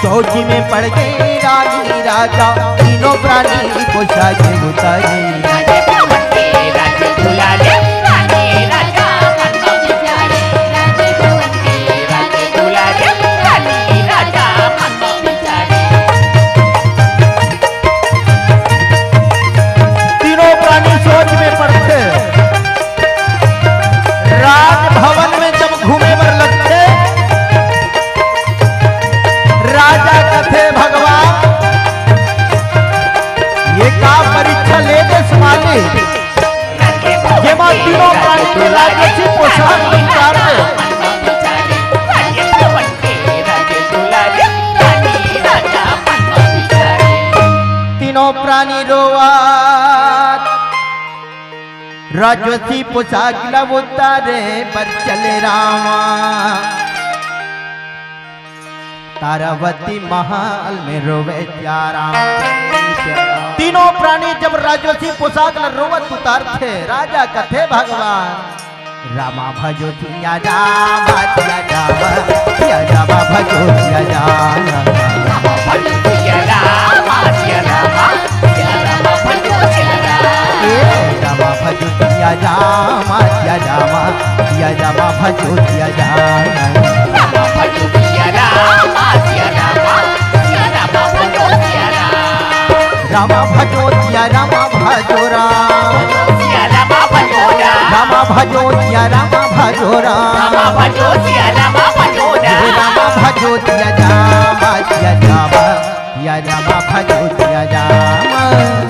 सोच में पड़ के रानी राजा, तीनों प्राणी पोशाक उतारे। राजे भवन के राज दुलारे, रानी राजा मन में विचारे। राजे भवन के राज दुलारे, रानी राजा मन में विचारे। तीनों प्राणी सोच में पड़थे। राजभवन में जब घूमे बर लगथे, राजा कथे, "भगवान, ये का परीक्षा ले देस मालिक, जेमा तीनों प्राणी के राजसी पोशाक उतार दे।" तीनों प्राणी रोवत राजसी पोशाक ल उतारे बर चले रामा। तारावती महल में रोवे सियाराम। तीनों प्राणी जब राजसी पोशाक ल रोवत उतारथे, राजा कथे, "भगवान, रामा भजो सिया राम, सिया राम, सिया राम भजो सिया राम।" रामा भजो सिया राम, सिया राम, सिया राम भजो सिया राम। ए रामा भजो सिया राम, सिया राम, सिया राम भजो सिया राम। रामा भजो सिया राम, सिया राम, सिया राम भजो सिया राम। रामा भजो सिया राम, भजो राम। सिया राम भजो राम। रामा भजो सिया राम, भजो राम। रामा भजो सिया राम, भजो राम। रामा भजो सिया राम, सिया राम, सिया राम भजो सिया राम।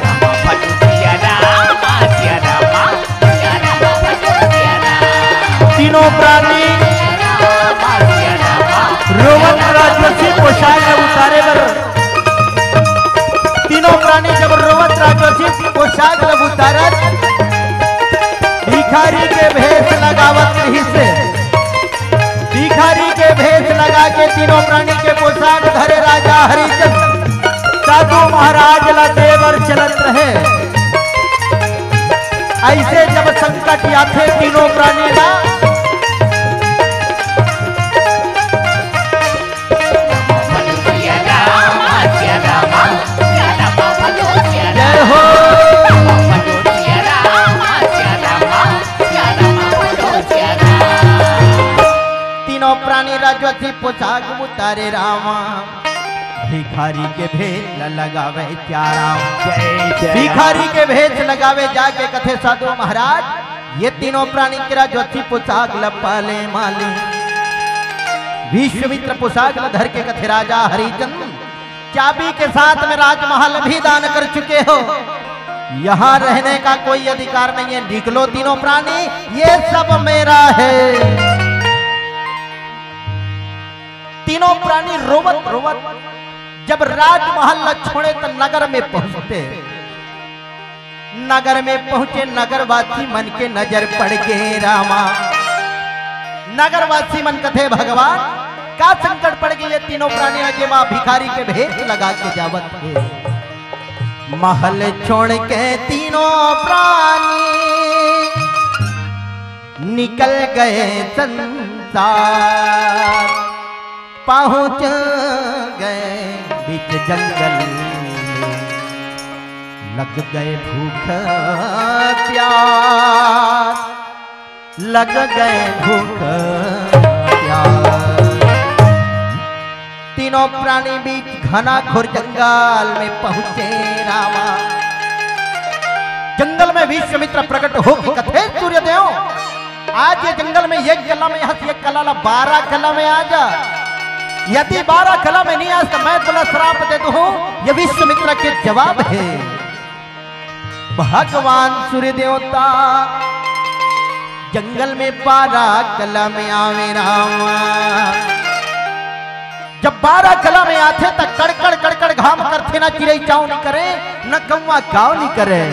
रामा भजो सिया राम, सिया राम, सिया राम भजो सिया राम। तीनों प्राणी सिया राम, सिया राम, रोवत राजसी पोशाक ल उतारे बर तीनों प्राणी जब रोवत राजसी पोशाक ल उतारत, भिखारी के भेष लगावत रहिसे। भिखारी के भेष लगा के तीनों प्राणी के पोशाक धरे राजा हरिचंद साधु महाराज ला दे बर चलत रहे। ऐसे जब संकट आथे तीनों प्राणी ला, सिया राम, तारे रामा, भिखारी के भेष ल लगावे क्या राम। जय जय राम। भिखारी के भेष लगावे जाके कथे साधु महाराज, ये तीनों प्राणी के राजवंशी पोशाक ल पाले माले। विश्वामित्र पोशाक ल धर के कथे राजा हरिचंद, चाबी के साथ में राजमहल भी दान कर चुके हो, यहाँ रहने का कोई अधिकार नहीं है, निकलो तीनों प्राणी, ये सब मेरा है। तीनों प्राणी रोवत रोवत जब राजमहल ल छोड़े त नगर में पहुंचते, नगर में पहुंचे, नगरवासी मन के नजर पड़ गे रामा। नगरवासी मन कथे भगवान का संकट पड़ गे ये तीनों प्राणी ल जेमा भिखारी के भेष लगा के जावत हे। महल छोड़ के तीनों प्राणी निकल गए संसार, पहुंच गए बीच जंगल में, लग गए भूख प्यास, लग गए भूख प्यास। तीनों प्राणी बीच घना घोर जंगल में पहुंचे रामा। जंगल में विश्वामित्र प्रकट होके कथे सूर्यदेव, आज ये जंगल में एक कला में हंस, एक कला ला बारह कला में आ जा। यदि बारह कला में नहीं आज तो मैं तुला श्राप दे दूं। ये विश्वामित्र के जवाब है। भगवान सूर्य देवता जंगल में बारह कला में आवे रामा। जब बारह कला में आथे त कड़कड़ कड़कड़ घाम करथे, ना चिरई चाव नहीं करे, न कौवा काव नहीं करे।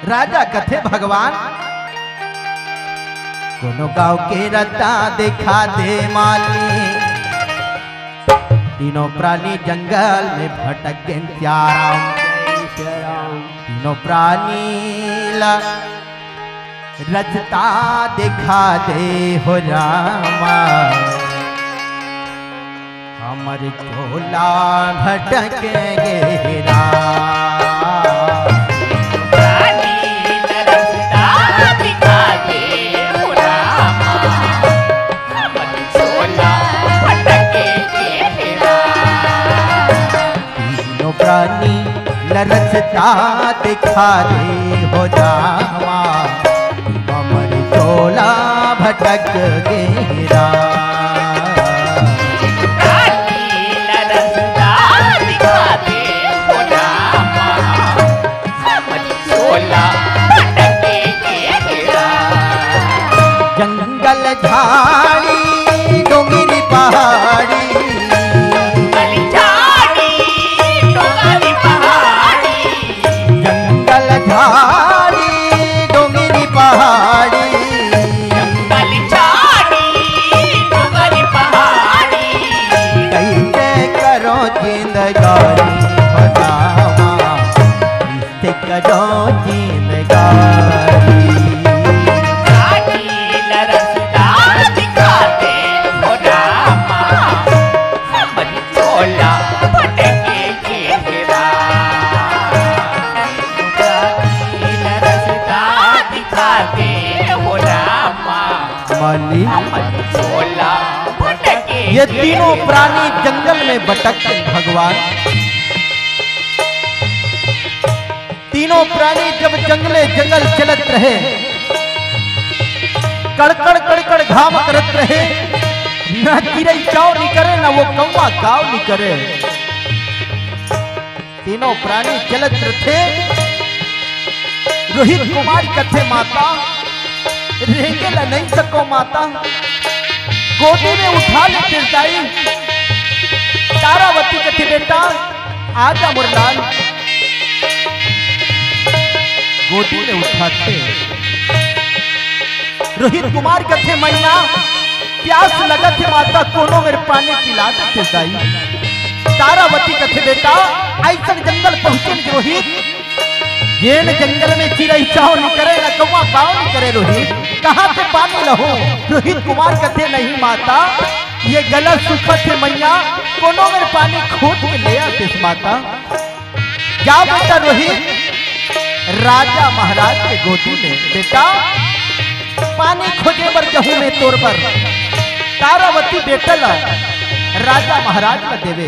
राजा कथे भगवान कोनो गांव के रस्ता दिखा दे माली। तीनों प्राणी जंगल में भटक गेन श्याम। तीनों प्राणी ला रस्ता दिखा दे हो रामा। हमर चोला भटक गे राम। प्राणी ल रस्ता दिखा दे हो रामा। हमर चोला भटक गे राम। तीनों प्राणी ल रस्ता दिखा दे हो रामा। हमर चोला भटक गे राम। काली ल रस्ता दिखा दे हो रामा, हमर चोला भटक गे राम। जंगल झाड़ी डोंगरी पहाड़ी, जंगल झाड़ी डोंगरी पहाड़ी, जंगल झाड़ी डोंगरी पहाड़ी, जंगल झाड़ी डोंगरी पहाड़ी। कैसे करो जिंदगानी बतावा, कैसे करो जिंदगानी। काली ल रस्ता दिखा दे हो रामा, हमर चोला भटक गे राम। काली ल रस्ता दिखा दे हो रामा, माली। हमर चोला भटक गे। ये तीनों प्राणी जंगल में भटक भगवान, तीनों प्राणी जब जंगले जंगल चलत रहे, कड़कड़ कड़कड़ घाम करत रहे, ना चिरई चाव नहीं करे, ना वो कौवा काव नहीं करे। तीनों प्राणी चलत रथे। रोहित कुमार कथे, "माता, रेंगे ला नहीं सको माता, गोदी में उठा ले तेरे दाई।" तारावती कथे, "बेटा, आजा मोर लाल।" गोदी में उठाथे। रोहित कुमार कथे, "मैना, प्यास लगत हे माता, कोनो मेर पानी पिला देते दाई।" तारावती कथे, "बेटा, अइसन जंगल पहुंचे न रोहित, जेन जंगल में चिरई चाव नहीं करे, न कौवा काव नहीं करे रोहित, कहाँ से पानी लहूं?" रोहित कुमार कथे, "नहीं माता, ये गला सूखत हे मैया, कोनो मेर पानी खोद के ले आतेस माता।" जा बेटा रोहित, राजा महाराज के गोदी में, "बेटा, पानी खोजे बर जहूं मैं तोर बर, तारावती बेटा ला राजा महाराज ला देवे।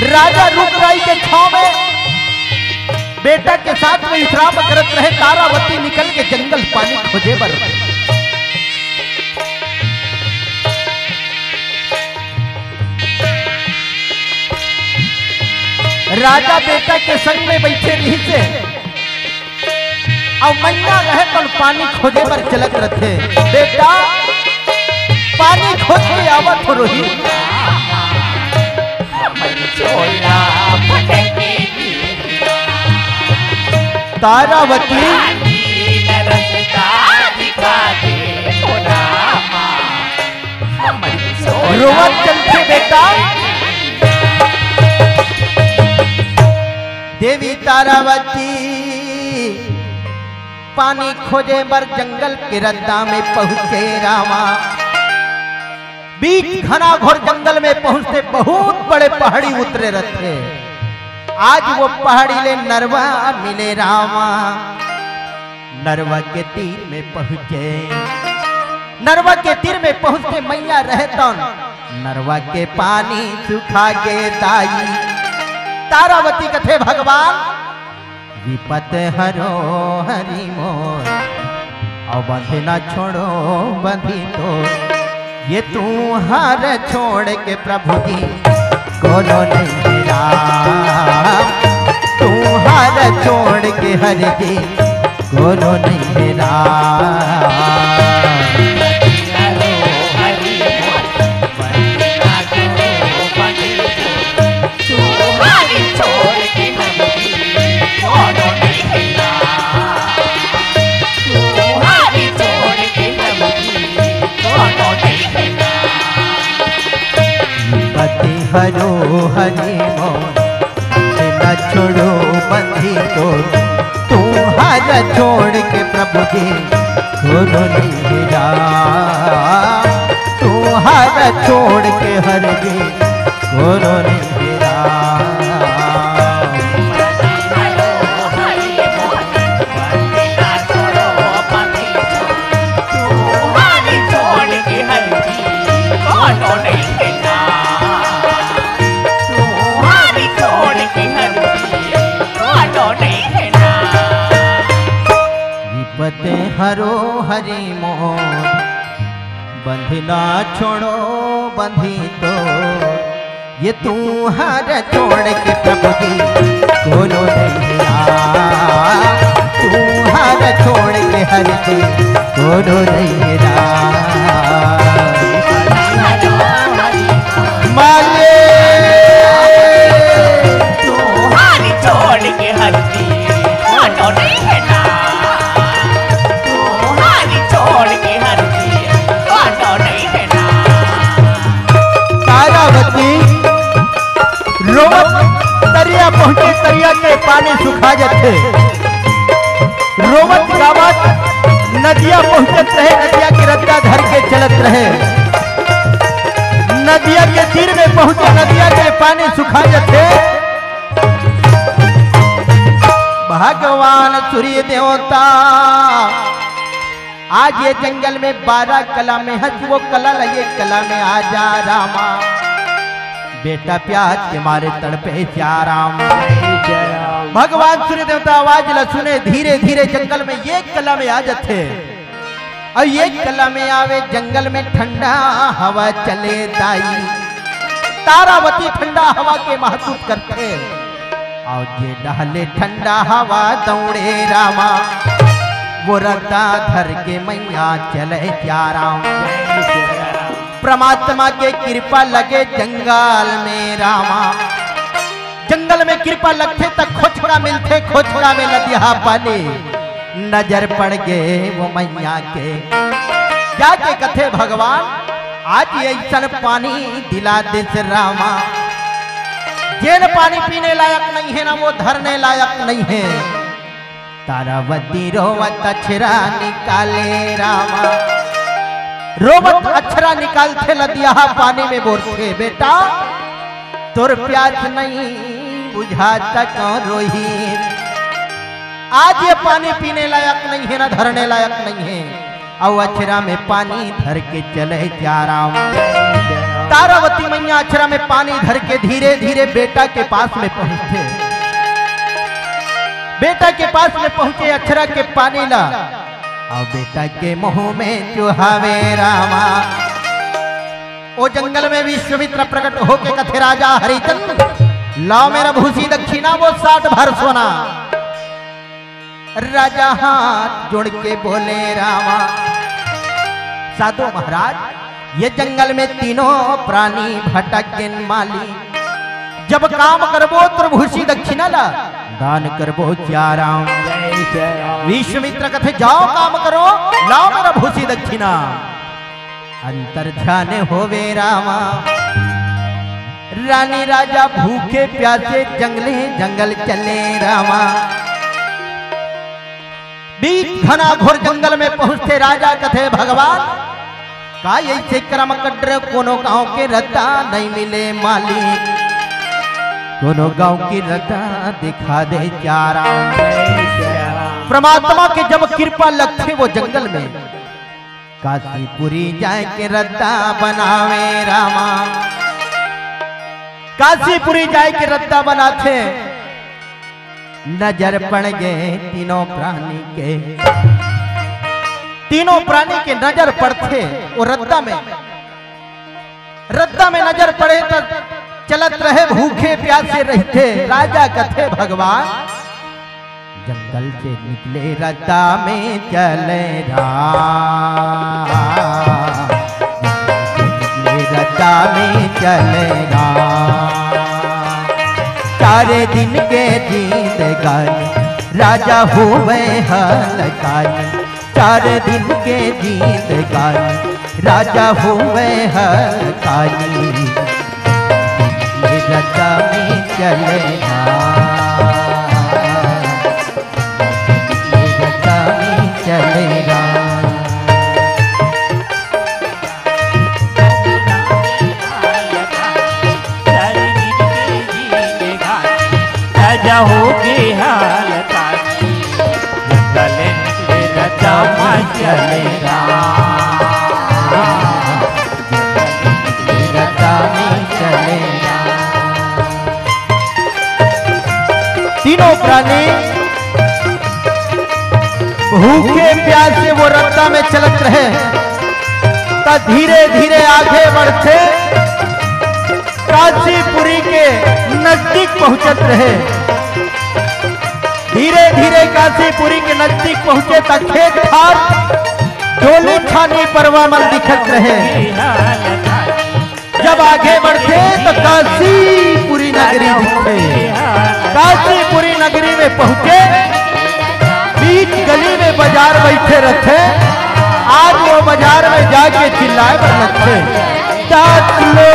राजा रूप राई के छांव में बेटा के साथ में विश्राम करत रहे। तारावती निकल के जंगल पानी खोजे बर राजा बेटा के संग में बैठे रहिसे। अउ मइया रहे तउन पानी खोजे बर चलत रथे। बेटा, पानी खोज के आवत हों रोही। तारावती। रोवत चलथे बेटा। देवी तारावती पानी खोजे बर जंगल के रद्दा में पहुंचे रामा। बीच घना घोर जंगल में पहुंचते बहुत बड़े पहाड़ी उतरे रथे। आज वो पहाड़ी ले नरवा मिले रामा। नरवा के तीर में पहुंचे। नरवा के तीर में पहुंचते मइया रहे तउन नरवा के पानी सुखा गे दाई। तारावती कथे भगवान, विपत हरो हरि मोर, अउ बंधना छोड़ो बंधी तो, ये तुम्हार छोड़ के प्रभु जी कोनो नहीं राम, तुम्हार छोड़ के हरि जी कोनो नहीं राम। पति हरो हरि मोर, न छोड़ो बंधी तो, तुम्हार छोड़ के प्रभु जी कोनो नहीं राम, तुम्हार छोड़ के हरि जी कोनो नहीं राम। विपत हरो हरि मोर, बंधना छोड़ो बंधी तो, ये तुम्हार छोड़ के प्रभु जी कोनो नहीं राम, तुम्हार छोड़ के हरि जी कोनो नहीं राम। माले तुम्हारी छोड़ के हरि जी कोनो नहीं है ना, तुम्हारी छोड़ के हरि जी कोनो नहीं है ना। तारावती रोवत तरिया पहुंचे, तरिया के पानी सुखा जथे। रोवत गावत नदिया पहुंचत रहे, नदिया के रद्दा धर के चलत रहे। नदिया के तीर में पहुंचे, नदिया के पानी सुखा जथे। भगवान सूर्य देवता आज ये जंगल में बारह कला में हस, वो कला ला ये कला में आ जा रामा। बेटा प्यास के मारे तड़पे जा राम। भगवान सूर्य देवता आवाज ला सुने, धीरे धीरे जंगल में ये कला में आ जथे। अउ ये कला में आवे, जंगल में ठंडा हवा चले दाई। तारावती ठंडा हवा के महसूस करथे। अउ जे डहले ठंडा हवा दौड़े रामा, वो रद्दा धर के मइया चले जा राम। परमात्मा के कृपा लगे जंगल में रामा। जंगल में कृपा लगथे त खोचका मिलथे, खोचका में नदिया पानी नजर पड़ गे वो मइया के। जाके कथे भगवान, आज ये अइसन पानी दिला देस रामा। जेन पानी पीने लायक नहीं है ना, वो धरने लायक नहीं है। तारावती रोवत अछरा निकाले रामा। रोवत अछरा निकालथे, नदिया पानी में बोरथे, बेटा तोर प्यास नहीं बुझात कौन रोही। आज ये पानी पीने लायक नहीं है, ना धरने लायक नहीं है। अउ अछरा में पानी धर के चले जा राम। तारावती मैया अछरा में पानी धर के धीरे धीरे बेटा के पास में पहुंचथे। बेटा के पास में पहुंचे अछरा के पानी ला, अउ बेटा के मुंह में चुहावे रामा। ओ जंगल में विश्वामित्र प्रकट होके कथे, राजा हरिचंद, लाओ मेरा भूसी दक्षिणा, वो साठ भर सोना। राजा हाथ जोड़ के बोले, रामा, साधु महाराज, ये जंगल में तीनों प्राणी भटक गेन माली। जब काम करबो तो भूसी दक्षिणा ला दान करबो, जा राम। विश्वामित्र कथे, जाओ काम करो, लाओ मेरा भूसी दक्षिणा। अंतर ध्यान होवे रामा। रानी राजा भूखे प्यासे जंगले जंगल चले रामा। बीच घना घोर जंगल में पहुंचते राजा कथे, भगवान, का ऐसे क्रम कट रहे, कोनो गांव के रद्दा नहीं मिले मालिक, कोनो गांव की रद्दा दिखा दे जा राम। परमात्मा के जब कृपा लगथे वो जंगल में, काशीपुरी जाए के रद्दा बनावे रामा। काशीपुरी जाए के रद्दा बनाथे, नजर पड़ गे तीनों प्राणी के। तीनों प्राणी के नजर पड़थे वो रद्दा में। रद्दा में नजर पड़े त चलत रहे, भूखे प्यासे रहिथे। राजा कथे, भगवान, जंगल से निकले रद्दा में चले राम, जंगल से निकले रद्दा में चले राम। चार दिन के जिंदगानी राजा हुए हलकानी, चार दिन के जिंदगानी राजा हुए हलकानी। ये रद्दा में चले राम, ये रद्दा में चले राम। राजा हो के हाल ताकी, जंगल में रद्दा में चले राम। रद्दा में चले। तीनों प्राणी भूखे प्यासे वो रद्दा में चलत रहे, त धीरे धीरे आगे बढ़थे, काशीपुरी के नजदीक पहुंचत रहे। धीरे धीरे काशीपुरी के नजदीक पहुंचे त खेत खार, डोली छानी परवा मन दिखत रहे। जब आगे बढ़थे त काशीपुरी नगरी दिखथे। काशीपुरी नगरी में पहुंचे, बीच गली में बाजार बैठे रथे। आज वो बाजार में जाके चिल्लाए बर लगथे, दास लो।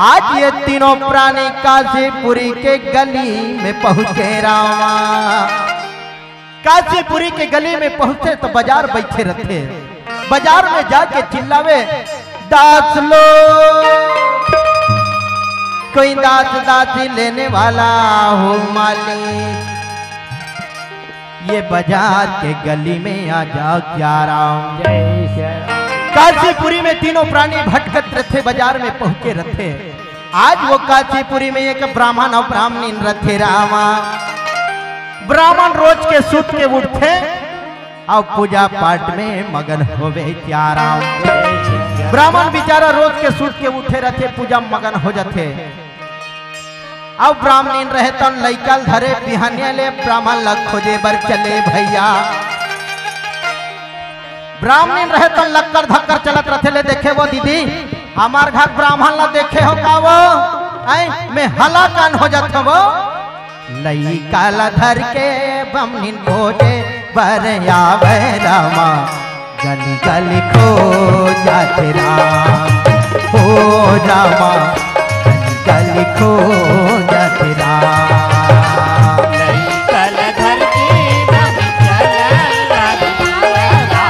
आज ये तीनों प्राणी काशीपुरी के गली में पहुंचे रामा। काशीपुरी के गली में पहुंचे त बाजार बैठे रथे। बाजार में जाके चिल्लावे, दास लो, कोई दास दासी लेने वाला हो मालिक, ये बाजार के गली में आ जाओ जा राम। काशीपुरी में तीनों प्राणी भटकत रथे, बाजार में पहुंचे रथे। आज वो काशीपुरी में एक ब्राह्मण अउ ब्राह्मणिन रथे रामा। ब्राह्मण रोज के सुत के उठथे अउ पूजा पाठ में मगन होवे जा राम। ब्राह्मण बेचारा रोज के सुत के उठे रथे, पूजा में मगन हो जाथे। अउ ब्राह्मणिन रहे त लइका ल धरे, बिहनिया ले ब्राह्मण ल खोजे बर चले भैया। ब्राह्मणिन रहे त लक्कर धक्कर चलत रथे, ले देखे वो दीदी, हमार घर ब्राह्मण ला देखे हो का वो? ऐ, मैं हलाकान हो जात हवं वो। लइका ला धर के ब्राह्मणिन खोजे बर आवे रामा, गली गली खोजत राम, हो रामा, गली गली खोजत राम। लइका ला धर के ब्राह्मणिन चले रामा,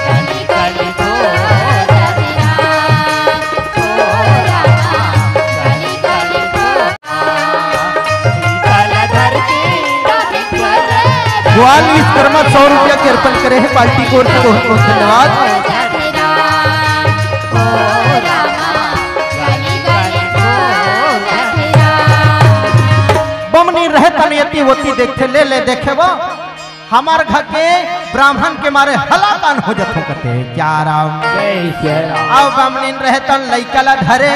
गली गली खोजत राम। वो बाल विश्वकर्मा सौ रुपया के अर्पण करे हे पार्टी की ओर से, बहुत बहुत धन्यवाद। बमनी रहे तन एती ओती देखथे, ले ले देखे वो, हमर घर के ब्राह्मण के मारे हलाकान हो जथों कथे, जय राम। जय श्री राम। अउ बमनीन रहे तन लइका ला धरे,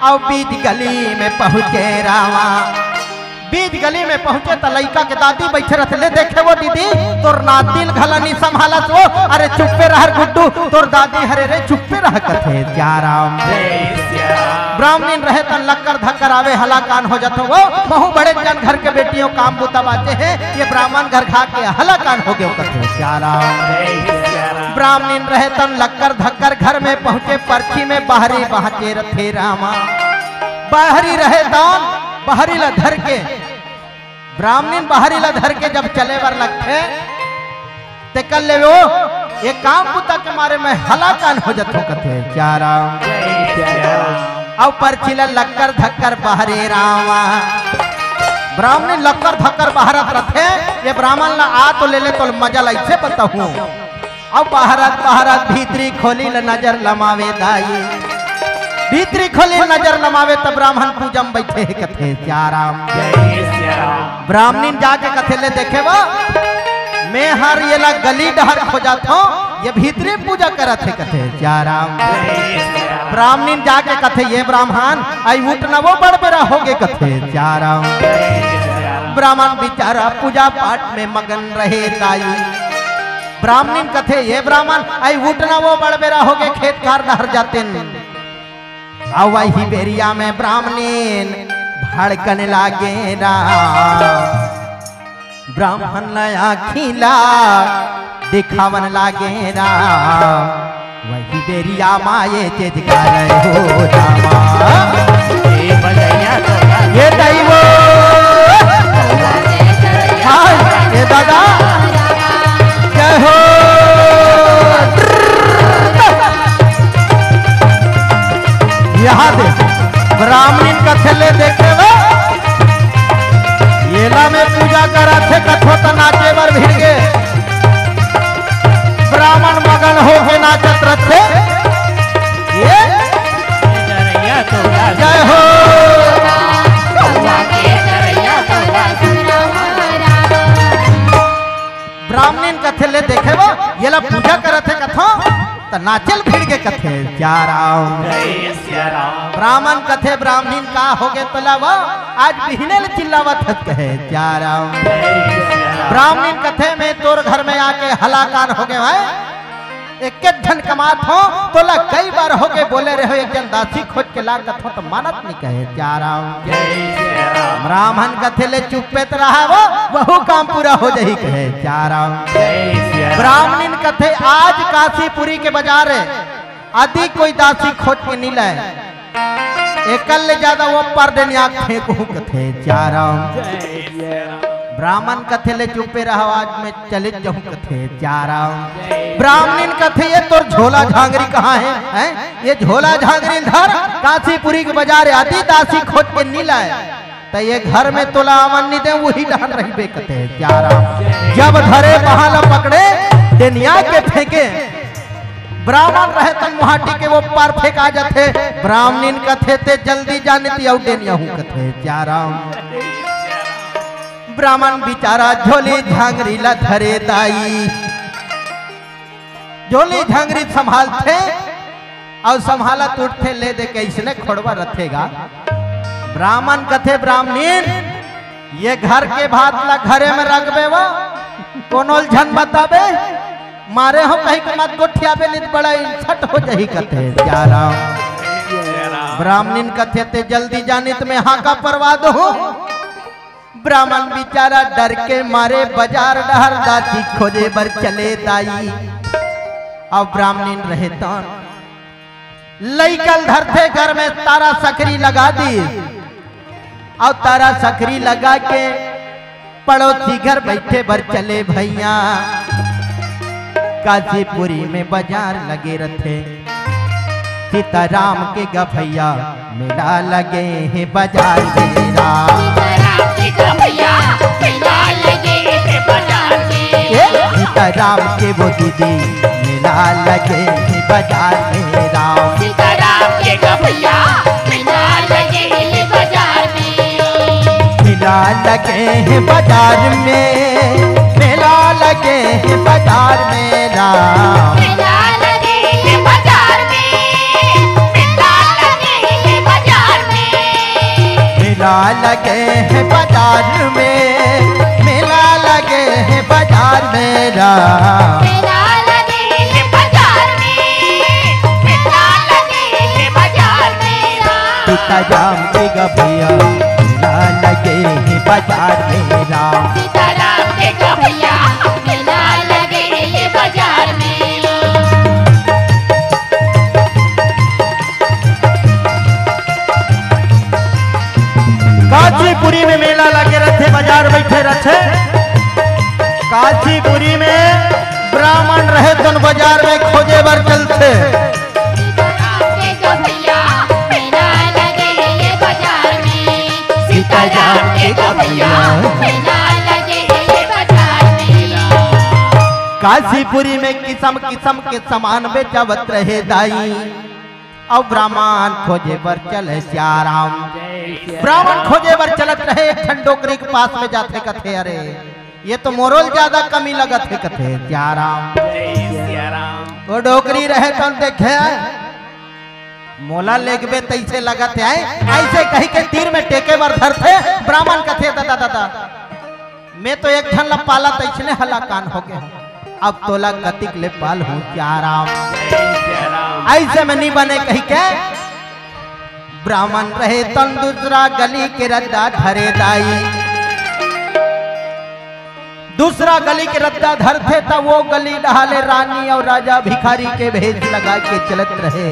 अउ बीच गली में पहुँचे रामा। बीच गली में पहुँचे त लइका के दादी बइठे रथे, ले देखे वो दीदी, तोर नातिन घला नी संभालस वो, अरे चुप्पे रहर गुड्डू, तोर दादी हरे रे चुप्पे रह कथे, जय राम। जय श्री राम। ब्राह्मणिन रहे तन लक्कर धक्कर आवे हलाकान हो जथो वो, महू बड़े जन घर के बेटियों काम बुता बाचे हे, ये ब्राह्मण घर घा के हलाकान हो गयो कथे, जय राम। जय श्री राम। ब्राह्मणिन रहे तन लक्कर धक्कर घर में पहुँचे, परछी में बाहरी बाँचे रथे रामा। बाहरी रहे तन, बाहरी ला धर के, ब्राह्मणिन बाहरी ला धर के जब चले बर लगथे, तेकर ले वो, ये काम बुता के मारे मैं हलाकान हो जथों कथे, जय राम। जय श्री राम। अउ परछी ला लक्कर धक्कर बाहरे रामा। ब्राह्मणिन लक्कर धक्कर बाहरत रथे, ये ब्राह्मण ला आ तो ले ले, तो मजा ला अइसे बताहूँ। अउ बाहरत बाहरत भीतरी खोली ल नजर लमावे दाई। भीतरी खोली ल नजर लमावे त ब्राह्मण पूजा म बइठे हे कथे, जय राम। जय श्री राम। ब्राह्मणिन जाके कथे ले देखे वो, मैं हर ये ला गली डहर खोजत हों, ये भीतरी पूजा करत हे कथे, जय राम। जय श्री राम। ब्राह्मणिन जाके कथे, ये ब्राह्मण, अई उठ न वो बड़ बेरा होगे कथे, जय राम। जय श्री राम। ब्राह्मण बिचारा पूजा पाठ में मगन रहे दाई। ब्राह्मणिन कथे, "ये ब्राह्मण, अई उठ न वो बड़ बेरा होगे, खेत खार डहर जातेन।" अउ वही बेरिया में ब्राह्मणिन भड़कन लागे राम। ब्राह्मण ला आँखी ला दिखावन लागे राम। वही बेरिया माये चेज करे हो रामा। ए बजैया तो ये दाई वो। हाँ, ये दादा। जय हो। यहाँ दे। ब्राह्मणिन कथे ले देखे वो। येला में पूजा करत हे कथो त नाचे बर भिड़ गे। ब्राह्मण मगन होके नाचत रथे। ये जय हो। ब्राह्मणिन कथे ले देखे वो, येला पूजा करत हे कथो, त नाचेल भिड़ गे कथे, जय राम। जय सिया राम। ब्राह्मण कथे, ब्राह्मणिन का होगे तोला वो, आज बिहने ले चिल्लावत हस कहे, जय राम। जय सिया राम। ब्राह्मणिन कथे, मैं तोर घर में आके हलाकान होगे हँव, एक एक झन कमात हों, तोला कई बार होगे बोले रहेंव, एक झन दासी खोज के ला कथों त मानत नी कहे, जय राम। जय सिया राम। ब्राह्मण कथे ले चुप्पे त रहा वो, वहू काम पूरा हो जाही कहे, जय राम। जय सिया राम। ब्राह्मणिन कथे आज काशीपुरी के बजार हे, अदी कोई दासी खोज के नी लाय, एकर ले जादा वो पर देनिया फेंकहूँ कथे, जय राम। जय सिया राम। ब्राह्मण कथे ले चुप्पे रहा, आज मैं चले जाहूँ कथे, जय राम। ब्राह्मणिन कथे, ये तोर झोला झांगरी कहाँ हे? हैं? ये झोला झांगरी ल धर, काशीपुरी के बजार अदी दासी खोज के नी लाय, त ये घर में तोला आवन नी देंव, वही डहन रहिबे कथे, जय राम। जब धरे बहा ल पकड़े, देनिया के फेंके। ब्राह्मण रहे तन मुहाटी के वो पार फेंका जाथे। ब्राह्मणिन कथे, ते जल्दी जानित अउ देनिया हूँ कथे, जय राम। ब्राह्मण बिचारा झोली झांगरी ला धरे दाई, झोली झांगरी संभालथे अउ संभालत उठथे, ले दे के अइसने खोड़वा रथे गा। ब्राह्मण कथे, ब्राह्मणिन, ये घर के भात ला घरे में रखबे वो, कोनो ल झन बताबे, मारे हों कहिके मत गोठियाबे, नी त बड़ा इज्जत हो जाही कथे, जय राम। ब्राह्मणिन कथे, ते जल्दी जानित मैं हाँका परवा दूहूँ। ब्राह्मण बिचारा डर के मारे बजार डहर दासी खोजे बर चले दाई। अउ ब्राह्मणिन रहे तन लइका ल धरथे, घर में तारा सकरी लगा दिस। अउ तारा सकरी लगा के पड़ोसी घर बइठे बर चले भइया। काशीपुरी में बजार लगे रथे, सीताराम के गफैया मेला लगे हे बजार में राम। सीताराम के गफैया मेला लगे हे बजार में। ए सीताराम के वो दीदी, मेला लगे हे बाजार में राम। सीताराम के गो भैया, मेला लगे हे बाजार में। मेला लगे हे बाजार में, मेला लगे हे बाजार में राम। मेला लगे हे बाजार में, मेला लगे हे बाजार में। मेला लगे हे बाजार में, मेला लगे हे बाजार में राम। मेला लगे हे बाजार में, मेला लगे हे बाजार में राम। सीताराम के गो भैया, मेला लगे हे बाजार में राम। सीताराम के गो भैया, मेला लगे हे बाजार में। काशीपुरी में मेला लगे रथे, बाजार बैठे रथे। काशीपुरी में ब्राह्मण रहे तन बाजार में खोजे बर चलथे। सीताराम के गो भैया, मेला लगे हे बाजार में। सीताराम के गो भैया, मेला लगे हे बाजार में। काशीपुरी में किसम किसम के सामान बेचावत रहे दाई। अउ ब्राह्मण खोजे बर चले सियाराम। ब्राह्मण खोजे बर चलत रहे, एक ठन डोकरी के पास में जाथे, कथे, "अरे, ये तो मोरो ले ज्यादा कमी लगत हे," कथे सियाराम। वो डोकरी रहे तन देखे, "मोला लेगबे तइसे लगत हे," अइसे कहि के तीर में टेके बर धरथे। ब्राह्मण कथे, "ददा, ददा, मैं तो एक झन ला पालत अइसने हलाकान हो गे हूँ, अब तोला कतिक ले पालहूँ सियाराम।" अइसे में नी बने कहि के ब्राह्मण रहे तन दूसरा गली के रद्दा धरे दाई। दूसरा गली के रद्दा धरथे त वो गली डहाले रानी अउ राजा भिखारी के भेष लगा के चलत रहे।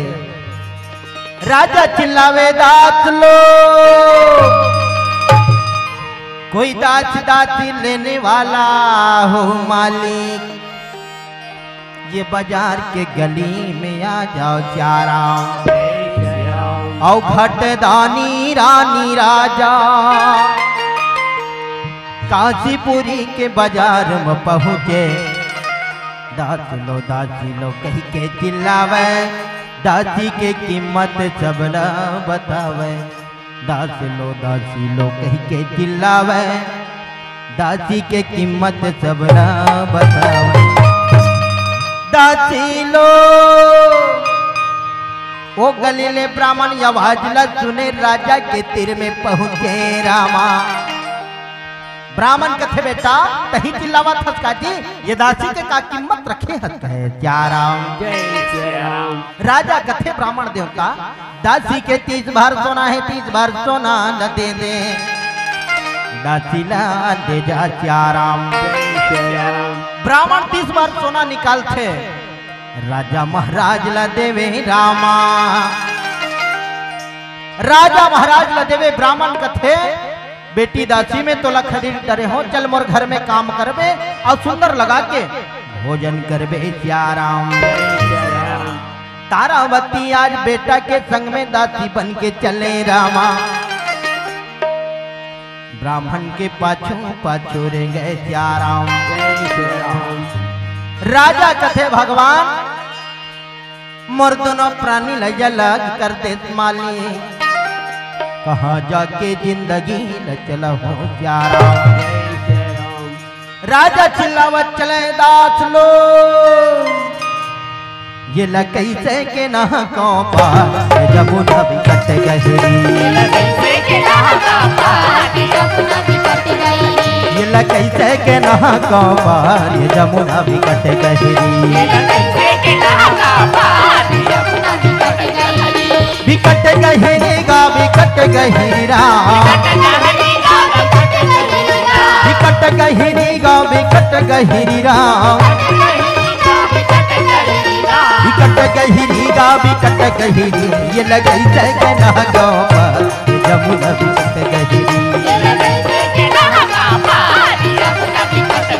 राजा चिल्लावे, "दास लो, कोई दास दासी लेने वाला हो मालिक, ये बाजार के गली में आ जाओ सियाराम।" अउ भटदानी रानी राजा काशीपुरी के बाजार में पहुँचे। "दास लो, दासी लो," कहि के चिल्लावे, दासी के कीमत सबला बतावे। "दास लो, दासी लो," कहि के चिल्लावे, दासी के कीमत सबला बतावे। "दासी लो," ओ गली ले ब्राह्मण आवाज ला सुने, राजा के तीर में पहुँचे रामा। ब्राह्मण कथे, "बेटा, तहीं चिल्लावत हस का जी? ये दासी के का कीमत रखे हस?" कहे, "सियाराम।" जय सियाराम। राजा कथे, "ब्राह्मण देवता, दासी के तीस भर सोना हे, तीस भर सोना ल दे दे, दासी ला दे जा सियाराम।" जय सियाराम। ब्राह्मण तीस भर सोना निकालथे, राजा महाराज ला देवे रामा। राजा महाराज ला देवे, ब्राह्मण कथे, "बेटी दासी में तोला खरीद डरे हो, चल मोर घर में काम करबे अउ सुंदर लगा के भोजन करबे सियाराम।" तारावती आज बेटा के संग में दासी बन के चले रामा। ब्राह्मण के पाछू पाछू रे गए सियाराम। राजा कथे, "भगवान, मोर दोनों प्राणी ल अलग कर देस मालिक, कहाँ जाके जिंदगी ल चलहूँ सियाराम।" राजा चिल्लावत चले, "दास लो, ये ल कइसे के नहको पार, ये जमुना बिकट गहिरी। ये ल कइसे के नहको पार, ये जमुना बिकट गहिरी। ये ल कइसे के नहको पार, ये जमुना बिकट गहिरी। ये ल कइसे के नहको पार, ये जमुना बिकट गहिरी। बिकट गहिरी गा, बिकट गहिरी राम। बिकट गहिरी गा, बिकट गहिरी राम। बिकट गहिरी गा, बिकट गहिरी राम।" बिकट गहिरी गा, बिकट गहिरी, ये ल कइसे के नहको पार, ये जमुना बिकट गहिरी।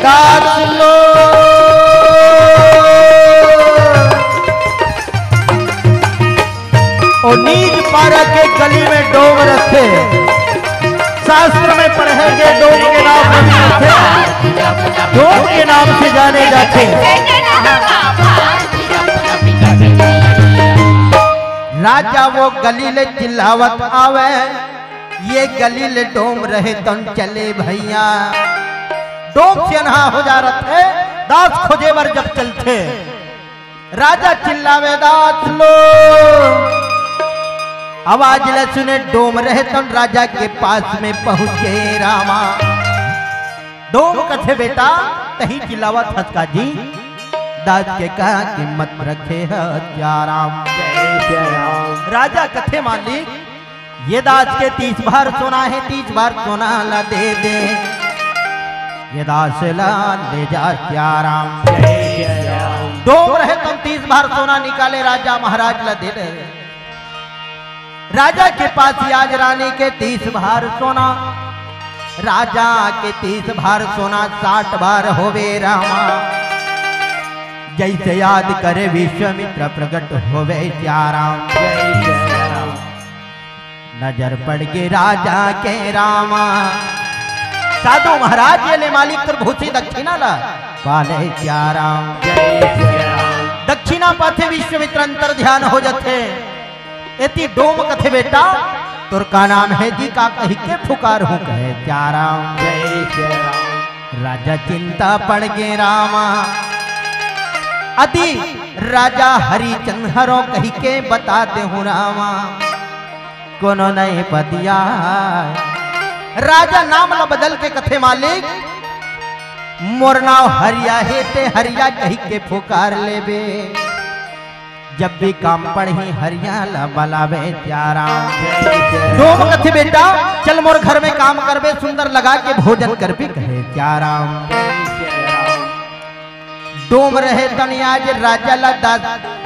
दास लो। ओ नीच पारा के गली में डोम रथे। शास्त्र में पढ़े गे डोम के नाम से, डोम के नाम से जाने जाथे। राजा वो गली ले चिल्लावत आवे, ये गली ले डोम रहे तन चले भैया। डोम सियान हो जा रथे, दास खोजे बर जब चलथे, राजा चिल्लावे, "दास लो।" आवाज ल सुने डोम रहे तन राजा के पास में पहुंचे रामा। डोम कथे, "बेटा, तहीं चिल्लावत हस का जी?" दास के कहा कि मत रखे ह सियाराम। राजा कथे, "मालिक, ये दास के तीस भार सोना हे, तीस भार सोना ला दे दे, ये दास ला ले जा सियाराम।" डोम रहे तन तीस भार सोना निकाले, राजा महाराज ला दे दे। राजा के पास आज रानी के तीस भार सोना, राजा के तीस भार सोना साठ भार होवे रामा। जैसे याद करे विश्वामित्र प्रकट होवे सियाराम। नजर पड़ गे राजा के रामा। साधु महाराज ये ले मालिक तोर भूसी दक्षिणा ला पाले सियाराम। दक्षिणा पाथे विश्वामित्र अंतर ध्यान हो जाथे। एती डोम कथे, "बेटा, तोर का नाम हे जी?" का कहि के पुकार हूँ, कहे सियाराम। राजा चिंता पड़ गे रामा। अति राजा हरिचंद हरो कहि के बता दे हूँ रामा। कोनो नहीं पतिया। राजा नाम ला बदल के कथे, "मालिक, मोर नाव हरिया हे, ते हरिया कहि के पुकार लेबे। जब भी काम पड़ही हरिया ला बलावे सियाराम।" डोम कथे, "बेटा, चल मोर घर में काम करबे, सुंदर लगा के भोजन करबे," कहे सियाराम। डोम रहे तन आज राजा ला दास,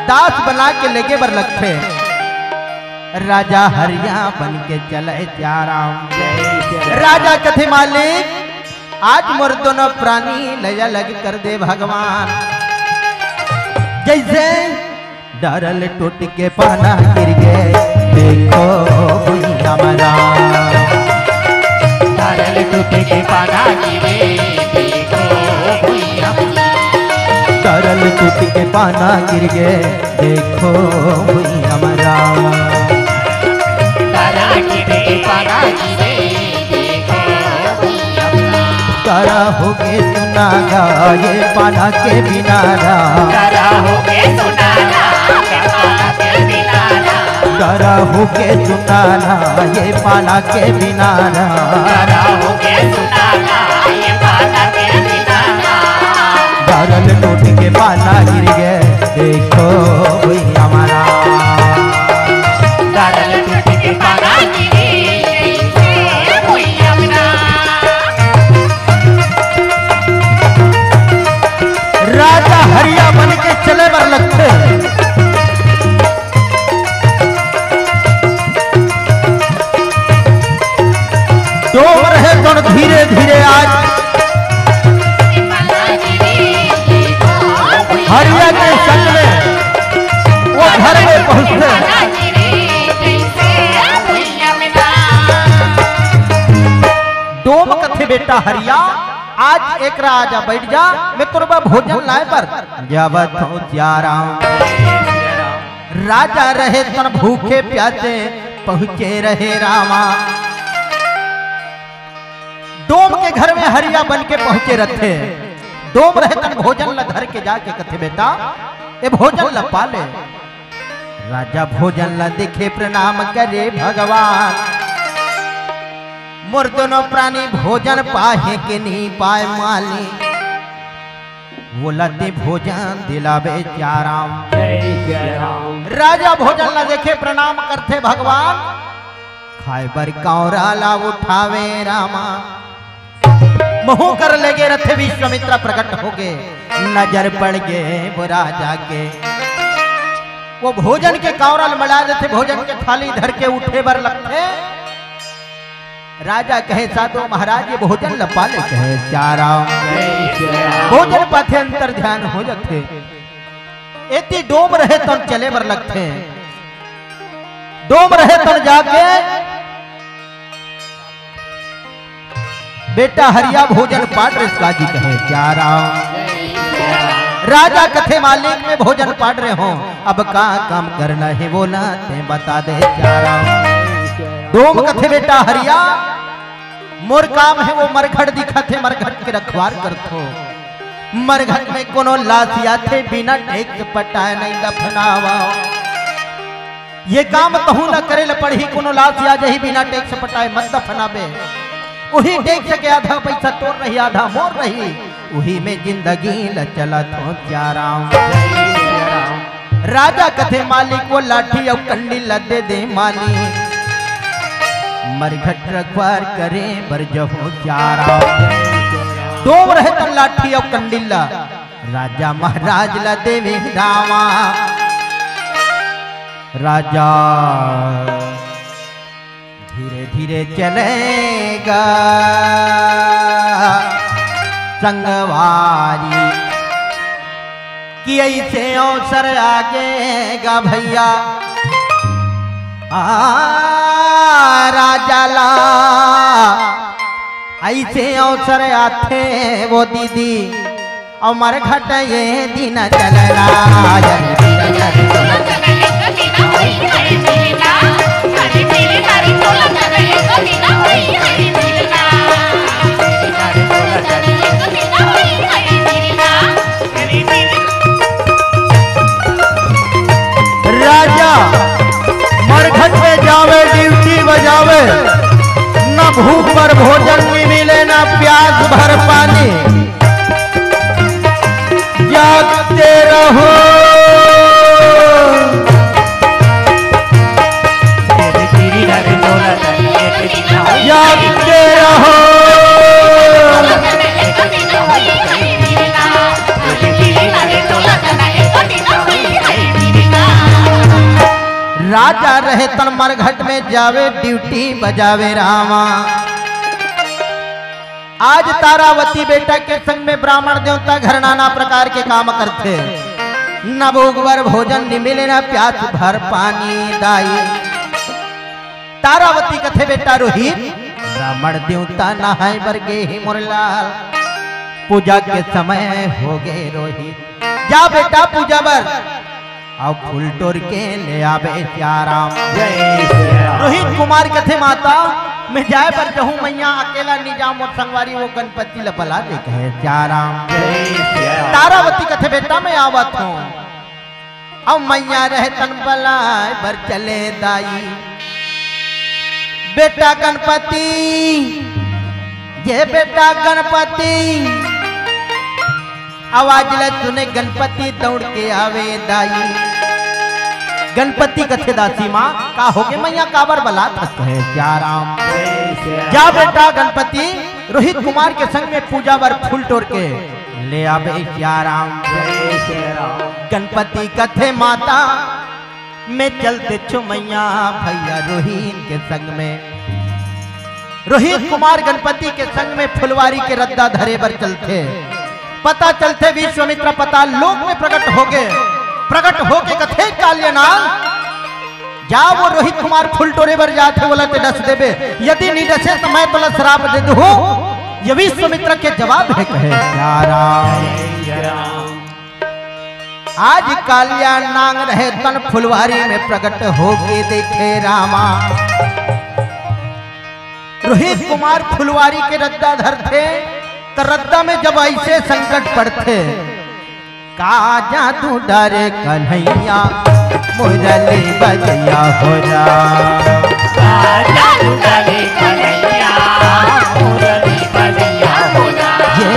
दास बना के लेगे बर लगथे। राजा हरिया बन के चले सियाराम। राजा कथे, "मालिक, आज मोर दोनों प्राणी लया लग कर दे भगवान।" जैसे डरल टूट के पाना गिर गे, देखो भुइयां म राम। डरल टूट के पाना गिरे, देखो भुइयां म राम। डरल टूट के पाना गिर गे, देखो भुइयां म राम। डरल टूट के पाना गिरे, देखो भुइयां म राम। करा होगे सुनाना ये पाना के बिना राम। करा होगे सुनाना ये पाना के बिना राम। करा होगे सुनाना ये पाना के बिना राम। करा होगे सुनाना ये पाना के बिना राम। डरल टूट के पाना गिर गे, देखो भुइयां म राम। डरल टूट के पाना गिरे, देखो भुइयां म राम। राजा हरिया बन के चले बर लगथे। डोम रहे तन धीरे धीरे आज हरिया के संग में वो घर में पहुंचथे। डोम कथे, "बेटा हरिया, आज एकरा आजा, बैठ जा, मैं तोर बर भोजन लाए बर जावत हूँ सियाराम।" राजा रहे तन भूखे प्यासे पहुँचे रहे रामा। डोम के घर में हरिया बन के पहुँचे रथे। डोम रहे तन भोजन ला धर के जाके कथे, "बेटा, ए भोजन ला पा ले।" राजा भोजन ला देखे प्रणाम करे, "भगवान, मोर दोनों प्राणी भोजन पाहे के नी पाए मालिक, वोला ते भोजन दिलावे सियाराम।" राजा भोजन ला देखे प्रणाम करथे, "भगवान, खाए बर कौरा ला उठावे रामा।" महू कर लेगे रथे, विश्वामित्र प्रकट होगे, नजर पड़ गे वो राजा के। वो भोजन के कौरा ल मड़ा देथे, भोजन के थाली धर के उठे बर लगथे। राजा कहे, "साधु महाराज, ये भोजन ल पा ले," कहे, "सियाराम।" भोजन पाथे अंतर ध्यान हो जाथे। एती डोम रहे तन चले बर लगथे। डोम रहे तन जाके बेटा हरिया भोजन पाट रे, काजी कहे जा राम। राजा कथे मालिक मैं भोजन पाट रे हों, अब का काम करना हे बोला ते बता दे जा राम। डोम कथे बेटा हरिया मोर काम हे वो मरघट दिखत हे, मरघट के रखवार करथों। मरघट में कोनो लाश आथे बिना टैक्स पटाए नहीं दफनावा। ये काम तहूं ला करे ल पड़ही, कोनो लाश आ जाही बिना टैक्स पटाए मत दफनाबे। उही टैक्स के आधा पैसा तोर रही, आधा मोर रही, उही में जिंदगी ल चलत हों जा राम। राजा कथे मालिक वो लाठी अउ कंडी ल दे दे मालिक, मरघट रखवार करे बर जहूं जा राम। डोम रहे तन लाठी अउ कंडी ल राजा महाराज ल देवे रामा। राजा धीरे धीरे चलेगा संगवारी, कि ऐसे अवसर आगे गा भैया। आ, राजा ला ऐसे अवसर आथे वो दीदी, अउ मरघट ये दिन चलना। राजा मरघट में जावे, ड्यूटी बजावे, न भूख पर भोजन नी मिले, न प्यास भर पानी। जागते रहो, जागते रहो। राजा रहे तन मरघट में जावे, ड्यूटी बजावे रामा। आज तारावती बेटा के संग में ब्राह्मण देवता घर नाना प्रकार के काम करथे। न भूख बर भोजन नि मिले, न प्यास भर पानी दाई। तारावती कथे, बेटा रोहित, ब्राह्मण देवता नहाए बर गे हे मोर लाल, पूजा के समय हो गे रोहित। जा बेटा पूजा बर अउ फूल टोर के ले आबे सियाराम। जय सियाराम। रोहित कुमार कथे, माता, मैं जाए बर जहूं मैया, अकेला नि जाओं, मोर संगवारी वो गणपति ल बला दे कहे सियाराम। जय सियाराम। तारावती कथे, बेटा मैं आवत हों। अउ मैया रहे तन बलाए बर चले दाई। बेटा गणपति, ये बेटा गणपति, आवाज ल सुने गणपति दौड़ के आवे दाई। गणपति कथे, दासी माँ, का होगे मैया, काबर बलात हस? कहे, सियाराम। जा बेटा गणपति, रोहित कुमार के संग में पूजा बर फूल टोर के ले आबे, सियाराम। गणपति कथे, माता, मैं चलत हों मैया भैया रोहित के संग में। रोहित कुमार गणपति के संग में फुलवारी के रद्दा धरे बर चलथे। पता चलथे विश्वामित्र पाताल लोक में प्रकट होगे। प्रकट होके कथे कालिया नांग, जा वो रोहित कुमार फूल टोरे बर जाथे, ओला ते डस देबे, यदि नि डसे त मैं तोला श्राप दे दूं। ये विश्वामित्र के जवाब हे कहे, सियाराम। आज कालिया नांग रहे तन फुलवारी में प्रकट होके देखे रामा। रोहित कुमार फुलवारी के रद्दा धरथे, त रद्दा में जब ऐसे संकट पड़थे, का जादू डारे कन्हैया, मुरली बजैया हो राम। का जादू डारे कन्हैया, मुरली बजैया हो राम। ये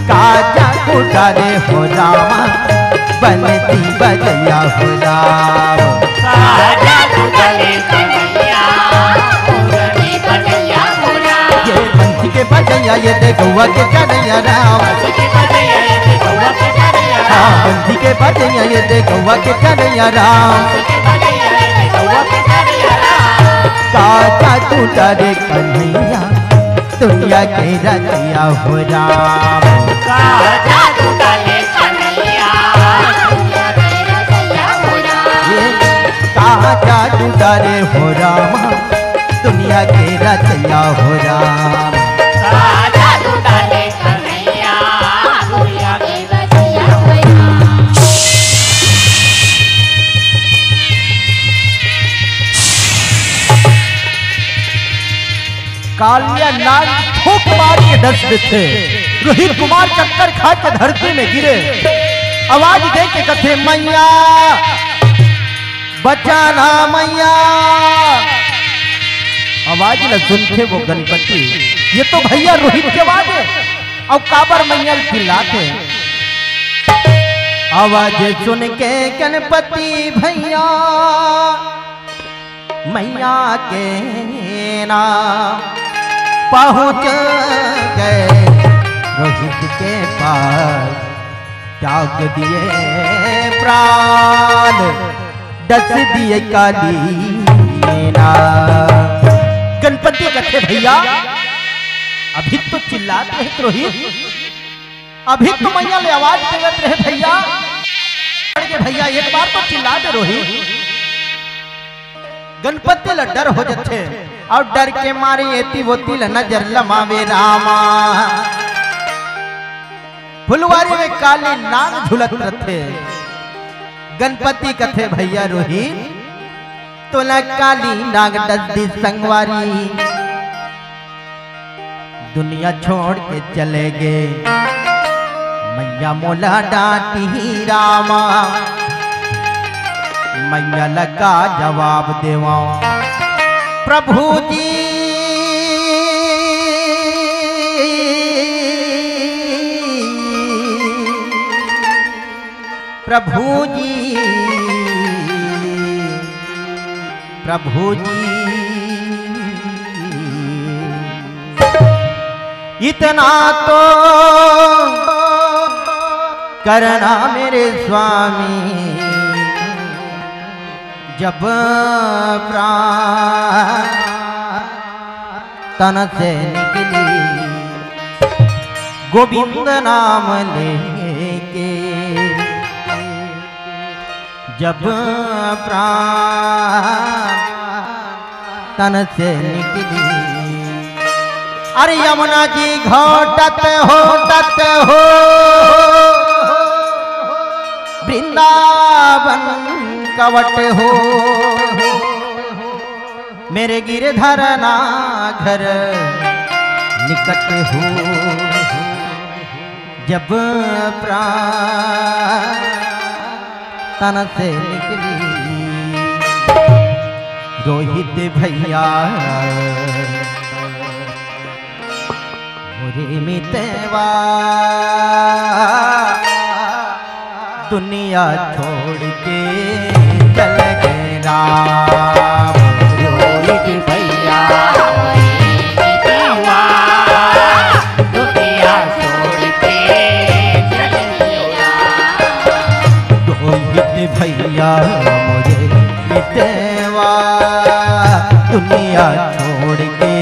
का जादू डारे हो रामा, बंसी बजैया हो राम। का जादू डारे कन्हैया, मुरली बजैया हो राम। ये बंसी के बजैया, ये दे गौवा के कन्हैया राम। बंसी के बजैया, ये दे गौवा के कन्हैया राम। हाँ, बंसी के बजैया, ये दे गौवा के कन्हैया राम। बंसी के बजैया, ये दे गौवा के कन्हैया राम। का जादू डारे कन्हैया, दुनिया के रचैया हो राम। का जादू डारे कन्हैया, दुनिया के रचैया हो राम। ये का जादू डारे हो राम, दुनिया के रचैया हो राम। का कालिया नाग फूंक मार के डस देथे। रोहित कुमार चक्कर खा के धरती में गिरे। आवाज दे के कथे, "मैया, बचाना मैया।" आवाज ल सुनथे वो गणपति, ये तो भैया रोहित के आवाज हे। अउ काबर मैया ल चिल्लाथे? आवाज सुन के गणपति भैया मैया के ना पहुँच गए रोहित के पास, त्याग दिए प्राण, डस दिए काली ना। गणपति कथे, "भैया, अभी तो चिल्लात रहे रोहित, अभी तो मैया ले आवाज देवत रहे भैया, अरे भैया, एक बार तो चिल्ला दे रोहित।" गणपति ल डर हो जथे अउ डर के मारे एती ओती ल नजर लमावे रामा। फुलवारी में काली नाग झुलत रथे। गणपति कथे, "भैया रोहित, तोला काली नाग डस दिस संगवारी, दुनिया छोड़ के चले गे मैया मोला डांटही रामा।" मैया ल का जवाब देवंव प्रभु जी। प्रभु जी, प्रभु जी, इतना तो करना मेरे स्वामी, जब प्राण तन से निकली गोविंद नाम लेके, जब प्राण तन से निकली। अरे यमुना जी घोटत होटत हो वृंदावन कवट हो, मेरे गिरधर ना घर निकट हो, जब प्राण तन से निकली। रोहित भैया मोरे मितवा दुनिया छोड़ के चल गए राम। रोहित भैया मोरे मितवा दुनिया छोड़ के चल गए राम। रोहित भैया मोरे मितवा दुनिया छोड़ के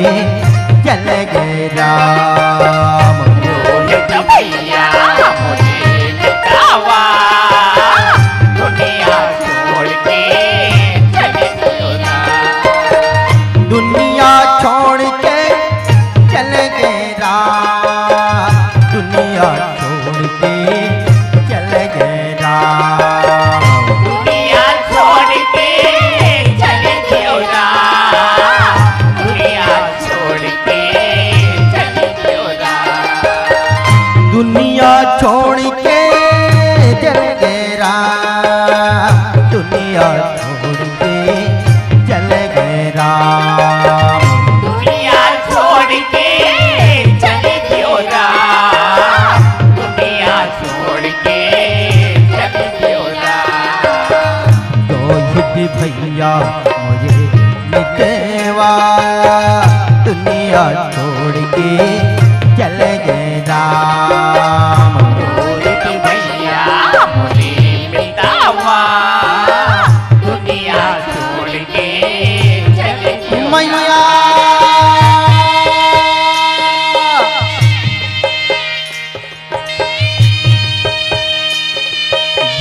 चल गए राम। रोहित भैया मोरे मितवा दुनिया छोड़ के चल गए राम। दुनिया छोड़ के चल गए राम, दुनिया छोड़ के चल गए राम। दुनिया छोड़ के चल दियो राम, दुनिया छोड़ के चल दियो राम। दुनिया छोड़ के चल गए राम, दुनिया छोड़ के चल गए राम। दुनिया छोड़ के चल दियो राम, दुनिया छोड़ के चल दियो राम। रोहित भैया मोरे मितवा दुनिया छोड़ के चल गए राम। रोहित भैया मोरे मितवा दुनिया छोड़ के चल गए मैया।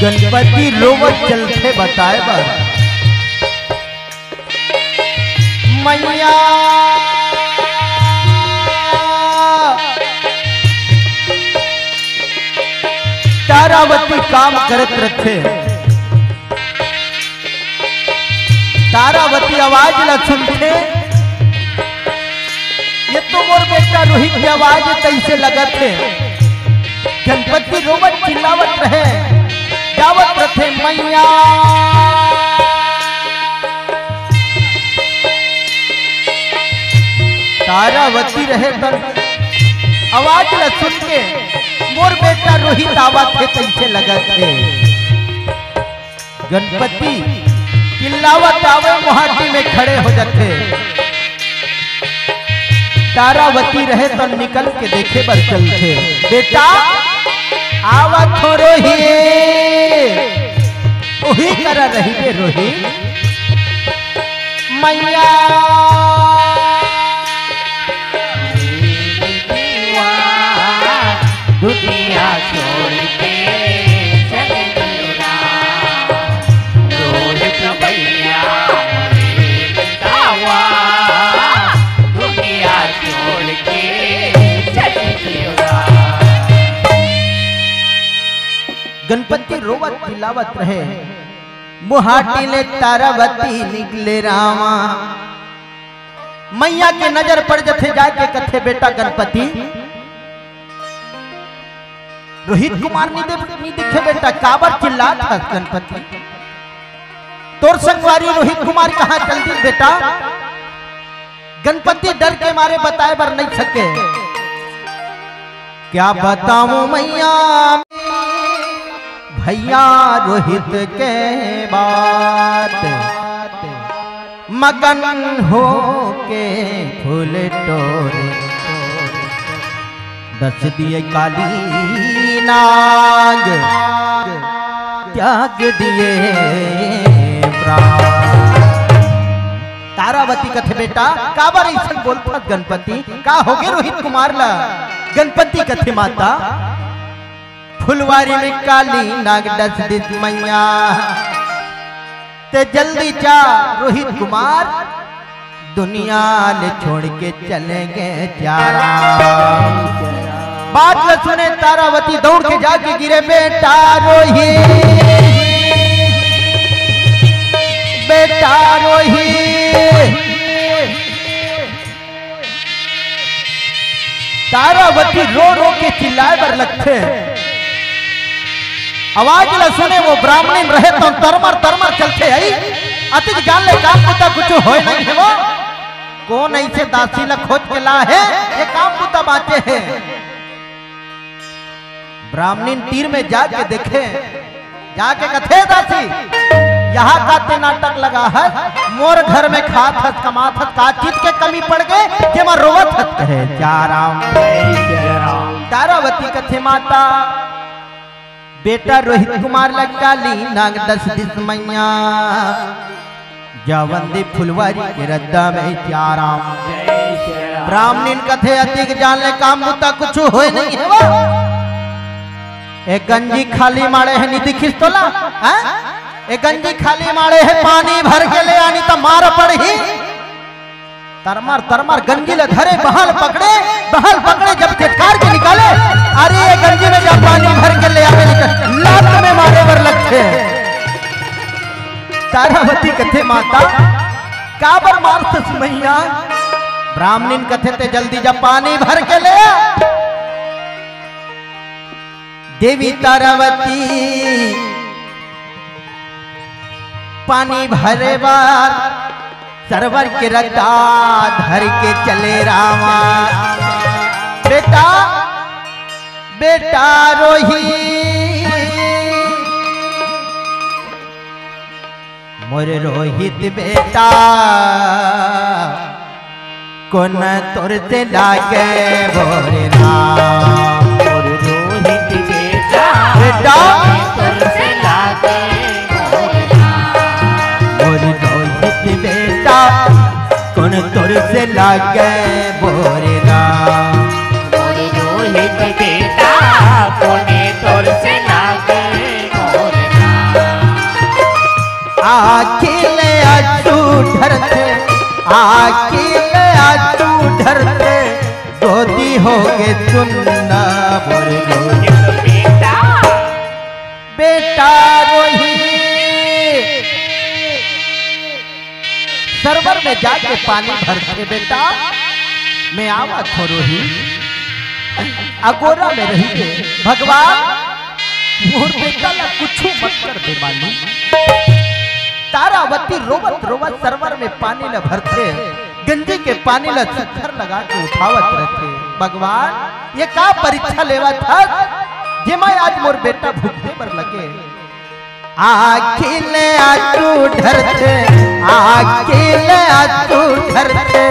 गणपति रोवत चलथे बताए बर। मैया तारावती काम करत रथे। तारावती आवाज ला सुनथे, रोहित के आवाज तइसे लगत हे। गणपति रोवत चिल्लावत रहे, गावत रथे, मैया। तारावती रहे तन आवाज ल सुन के मोर बेटा रोहित आवत हे तइसे लगत हे। गणपति चिल्लावत आवे, मुहाटी में खड़े हो जाथे। तारावती रहे तो निकल के देखे बर चलथे। बेटा, आवत हो रोहित, उही करा रहिबे रोहित। मैया। दुनिया छोड़ के चल दियो राम, रोहित भैया रे बतावा, दुनिया छोड़ के चल दियो राम। गणपति रोवत चिल्लावत रहे, मुहाटी ले तारावती निकले रामा। मैया के नजर पड़ जथे, जाके कथे, बेटा गणपति, रोहित कुमार नी दे-, नी दिखे बेटा, काबर चिल्लात हस गणपति? तोर संगवारी रोहित कुमार कहाँ चल दिस बेटा? गणपति डर के मारे बताए बर नहीं सके। क्या बताऊं मैया, भैया रोहित के बात, मगन हो के फूल टोरे, दस दिए काली नाग, त्याग दिए प्राण। तारावती कथे, बेटा, काबर अइसन बोलथस गणपति? का होगे रोहित कुमार ला? गणपति कथे, माता, फुलवारी में काली नाग डस दिस मैया, ते जल्दी जा रोहित कुमार, दुनिया ले छोड़ के चले गे चारा। बात ल सुने तारावती दौड़ के जाके गिरे, बेटा रोहित, बेटा रोहित। तारावती रो रो के चिल्लाए बर लगथे। आवाज ल सुने वो ब्राह्मणिन रहे तो तरमर तरमर चलथे, अई अतिक जान ले काम बुता कुछु होय नहीं हे वो। कोन अइसे दासी ल खोज के ला हे, ये काम बुता बाँचे हे। ब्राह्मणिन तीर में जाके देखे, जाके कथे, दासी, यहाँ का ते नाटक लगा हस? मोर घर में खात हस, कमात हस, का चीज के कमी पड़ गे, जेमा रोवत हस? कहे, जा राम। तारावती कथे, माता, बेटा रोहित कुमार ला काली नाग डस दिस मैया, जावन दे फुलवारी के रद्दा में सियाराम। ब्राह्मणिन कथे, अतिक जान ले काम बुता कुछु होय नहीं हे वो। ए गंजी खाली माड़े हे, नी दिखिस तोला, हैं? ए गंजी खाली माड़े हे, पानी भर के ले आनी त मार पड़ही। तरमर तरमर गंजी ल धरे, बहल पकड़े, बहल पकड़े, जब चेटकार के निकाले, अरे ये गंजी में जा पानी भर के ले आवे, निकल, लात में मारे बर लगथे। तारावती कथे, माता, काबर मारथस मैया? ब्राह्मणिन कथे, ते जल्दी जा पानी भर के ले आ। देवी तारावती पानी भरे बर सरवर के रद्दा धर के चले रामा। बेटा, बेटा रोहित, मोर रोहित बेटा, कोन तोर से लागे भोरे राम। मोर रोहित बेटा, बेटा। कोन तोर से लागे भोरे राम। मोर रोहित बेटा, कोन तोर से लागे भोरे राम। मोर रोहित बेटा, कोन तोर से लागे भोरे राम। आँखी ले आँसू ढरथे, आँखी ले आँसू ढरथे, गोदी होगे सुन्ना मोर रोहित बेटा। बेटा रोहित सरवर में जाके पानी भरथे बेटा। मैं आवत हो रोही, अगोरा में रहिबे। भगवान, मोर बेटा ला कुछु मत कर दे मालिक। तारावती रोवत रोवत सरोवर में पानी ला भरथे, गंजी के पानी ला सुग्घर लगा के उठावत रथे। भगवान, ये का परीक्षा लेवत हस, जेमा आज मोर बेटा भुगते बर लगे? आँखी ले आँसू ढरथे, आँखी ले आँसू ढरथे,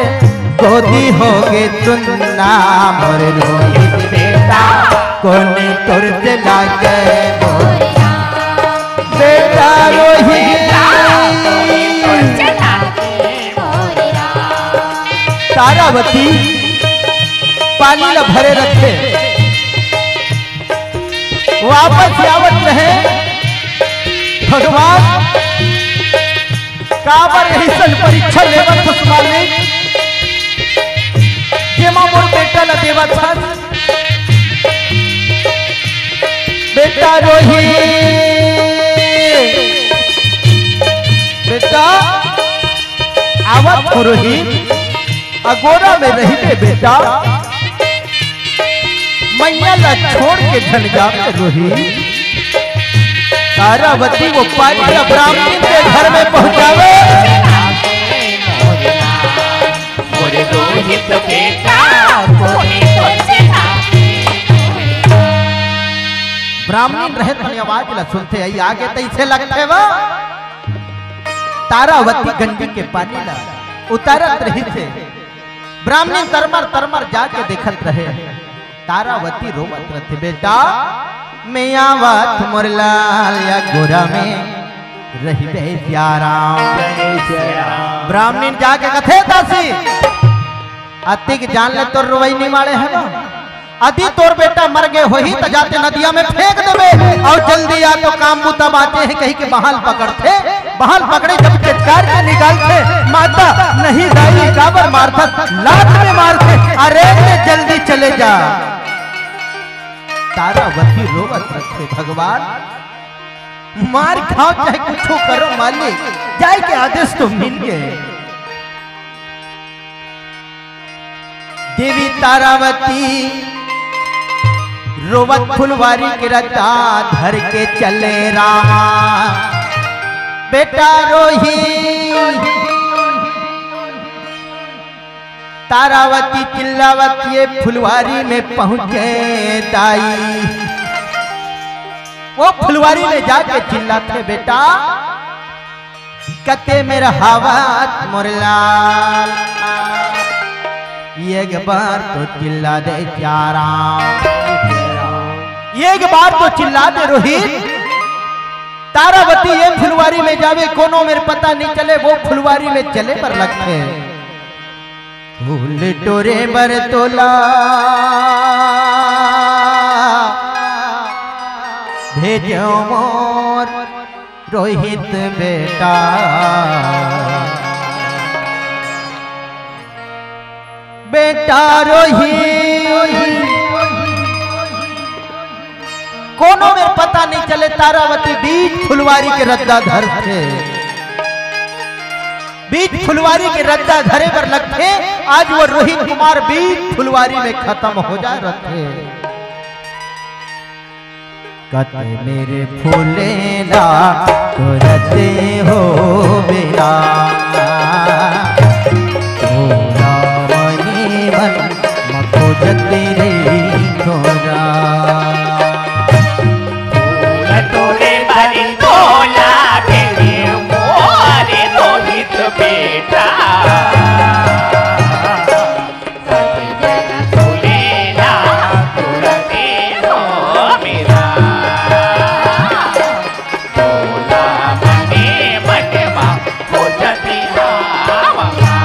गोदी होगे सुन्ना मोर रोहित बेटा, कोन तोर से लागे मोर बेटा रोहित। तारावती पानी ल भरे रथे, वापस आवत रहे। भगवान, काबर अइसन परीक्षा लेवत हस मालिक, जेमा मोर बेटा ल देवत हस? बेटा रोही, बेटा आवत हो रोही, अगोरा में रहिबे बेटा, मइया ला छोड़ के झन जाबे रोही। तारावती वो पानी ला ब्राह्मणी के घर में पहुंचावे। मोरे रोहित बेटा, कोई तुझसे ना। ब्राह्मणी रहे तनी आवाज ला सुनथे, आई आगे तइसे लगथे वो। तारावती गंजी के पानी ला उतारत रहिथे। ब्राह्मणी तरमर तरमर जाके देखत रहे। तारावती रोवत रथे, बेटा, मैं आवत मोर लाल अगोरा में रहिबे सियाराम। ब्राह्मणी जाके कथे, दासी, अतिक जान ले तोर रोवई निमाड़े हे ना। अदी तोर बेटा मर गे होही त जाते नदिया में फेंक देबे अउ जल्दी आ, तो काम बुता बांचे हे कहि के बहाल पकड़थे। बहाल पकड़े जब केचकार के निकालथे, माता नहीं दाई काबर मारथस, लात में मारथे, अरे ते जल्दी चले जा। तारावती रोवत रथे, भगवान मार खाव चाहे कुछो करो मालिक, जाय के आदेश तो मिल गे। देवी तारावती रोवत फुलवारी के रद्दा धर के चले रामा। बेटा रोही, तारावती चिल्लावत ये फुलवारी में पहुंचे दाई। वो फुलवारी में जाके चिल्लाथे, बेटा, कते मेर हावत मोर लाल, एक बार तो चिल्ला दे सियाराम, एक बार तो चिल्ला दे रोहित। तारावती ये फुलवारी में जावे, कोनो मेर पता नहीं चले, वो फुलवारी में चले बर लगथे। फूल टोरे बर तोला भेजो मोर रोहित बेटा, बेटा रोहित। कोनो मेर पता नहीं चले, तारावती बीच फुलवारी के रद्दा धरथे। बीच फुलवारी के रद्दा धरे बर लगथे। आज वो रोहित कुमार बीच फुलवारी में खतम हो जा रथे। कत मेर फूले ला तुरते हो बेरा, तोरा मने मन मको जते रे तोरा। फूल टोरे बर तोला भेजे मोरे रोहित बेटा। फूले ला तुरते हो मेरा। तोला मने मन मा खोजती हावंगा।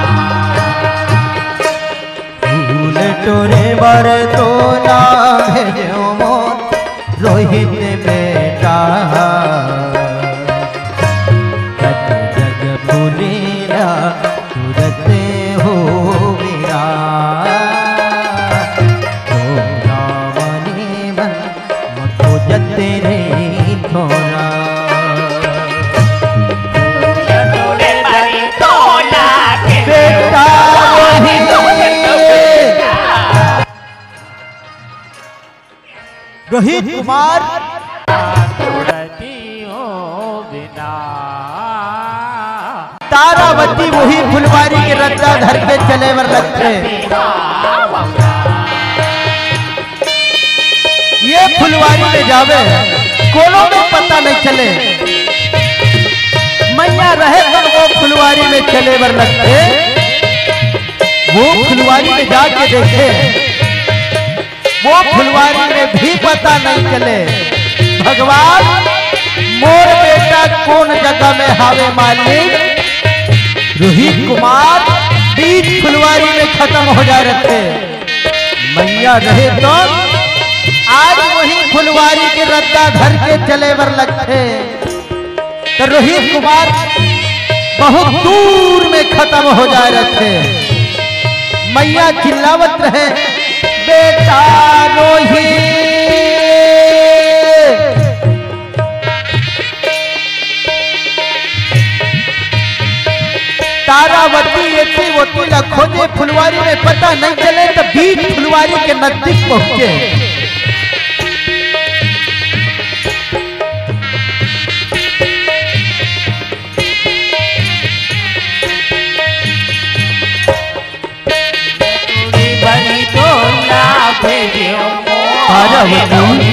फूल टोरे बर तोला भेजो मोर रोहित बेटा। कत जग फूलेला तुरते हो मेरा। तोला मने मन मको जते रे थोरा। बेटा रोहित, रोहित कुमार। तारावती वही फुलवारी के रद्दा धर के चले बर लगथे। ये फुलवारी में जावे, कोनो में पता नहीं चले। मैया रहे तो वो फुलवारी में चले बर लगथे। वो फुलवारी में जाके देखे, वो फुलवारी में भी पता नहीं चले। भगवान, मोर बेटा कौन जगह में हावे मालिक? रोहित कुमार बीच फुलवारी में खत्म हो जा रथे। मैया रहे तो आज वही फुलवारी के रद्दा धर के चले बर लगथे। तो रोहित कुमार बहुत दूर में खत्म हो जा रथे। मैया चिल्लावत रहे, "बेटा रोहित।" तारावती एती ओती ला खोजे, फुलवारी में पता नहीं चले, तो बीच फुलवारी के नजदीक पहुंचे। पार्वती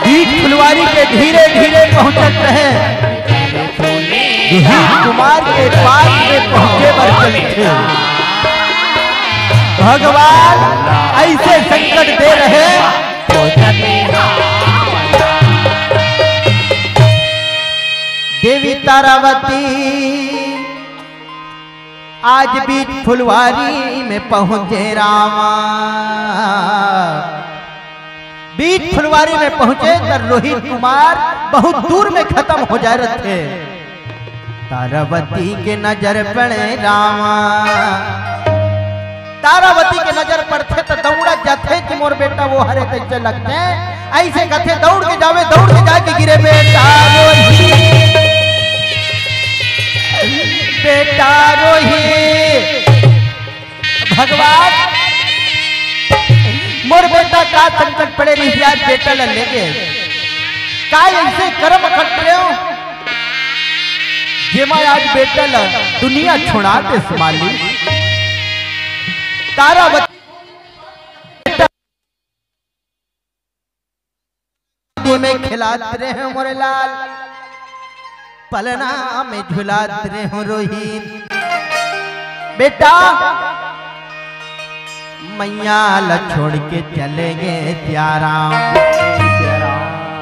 बीच फुलवारी के धीरे धीरे पहुंचत रहे। रोहित कुमार के पास में पहुंचे बर चलथे। भगवान ऐसे संकट दे रहे। देवी तारावती आज बीच फुलवारी में पहुंचे रामा। बीच फुलवारी में पहुंचे त रोहित कुमार बहुत दूर में खत्म हो जा रथे। तारावती के नजर पड़े रामा। तारावती के नजर पड़थे त दौड़ा जाथे कि मोर बेटा वो हरे तइसे लगथे। ऐसे कथे दौड़ के जावे, दौड़ के जाके गिरे, "बेटा रोहित, बेटा रोहित।" भगवान, मोर बेटा का संकट पड़े रहिस, आज बेटा ला लेगे। का ऐसे करम खट रहे हो, जेमा आज बेटा ला दुनिया छोड़ा देस मालिक। तारावती गोदी में खेलात रहे मोरे लाल, पलना में झुलात रहे रोहित। बेटा, मैया ला छोड़ के चले गे सियाराम।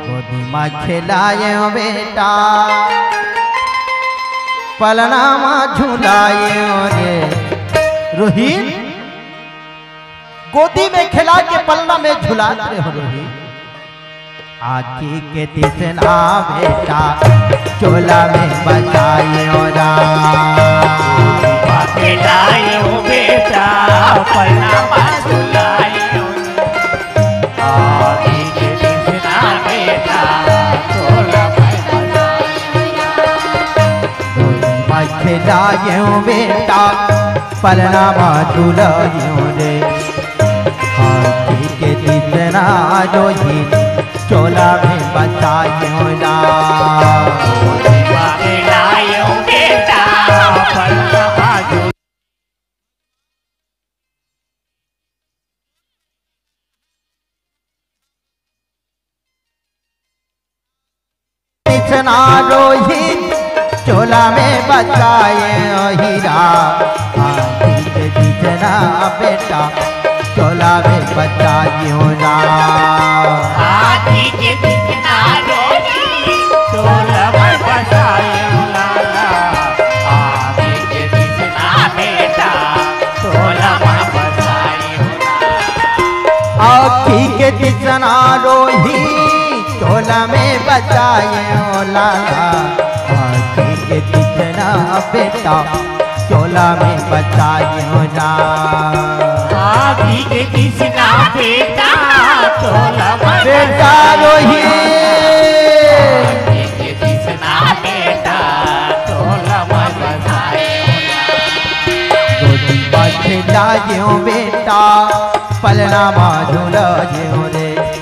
गोदी मा खेलाए हो बेटा, पलना मा झुलाए हो रे रोहित। गोदी में खेला के पलना में झुलात रहे हो रोहित। आँखी के दिसना बेटा, चोला में बसायो राम। पकड़ायो बेटा, पलना में झुलायो। आँखी के दिसना बेटा, चोला में बसायो। पकड़ायो बेटा, पलना में झुलायो रे। आँखी के दिसना रोहित, चोला में बसायो ना। लायो बेटा, पलना में झुलायो। दिसना रोहित, चोला में बसाए हीरा। आँखी के दिसना बेटा, चोला में बसाए हो ना। आँखी के दिसना रोहित, चोला में बसाए हो ना। आँखी के दिसना बेटा, चोला में बसाए हो ना। आँखी के दिसना रोहित, चोला में बसायो लाला। आँखी के दिसना बेटा, चोला में बसायो ना। आँखी के दिसना बेटा, चोला में बेटा बसायो रोहित। आँखी के दिसना बेटा, चोला में बसायो ना। गोदी में खेलायो बेटा, पलना में झुलायो रे।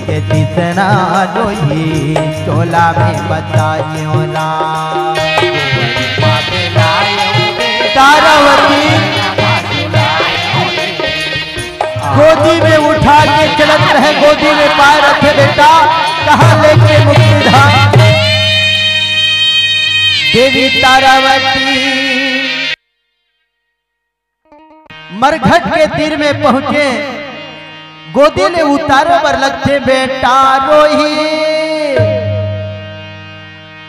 के तिसना रोही चोला में बताइयो ना। तारावती गोदी में उठा के चलत रहे, गोदी में पाए रखे बेटा, कहाँ लेके मुक्ति धाम। देवी तारावती मरघट के तीर में पहुंचे, गोदी ले उतारे बर लगथे बेटा रोही।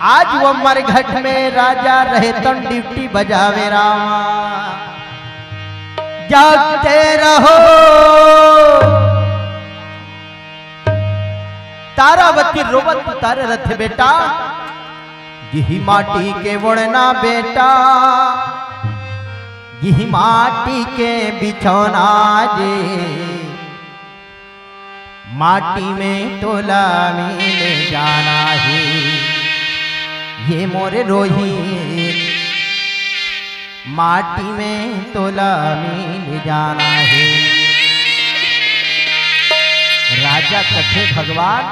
आज वो मरघट में राजा रहे तन ड्यूटी बजावे रामा, जागते रहो। तारावती रोवत उतारे रथे बेटा, जिही माटी के ओढ़ना बेटा, जिही माटी के बिछौना जे, माटी में तोला मिल जाना हे। ये मोरे रोही, माटी में तोला मिल जाना हे। राजा कथे भगवान,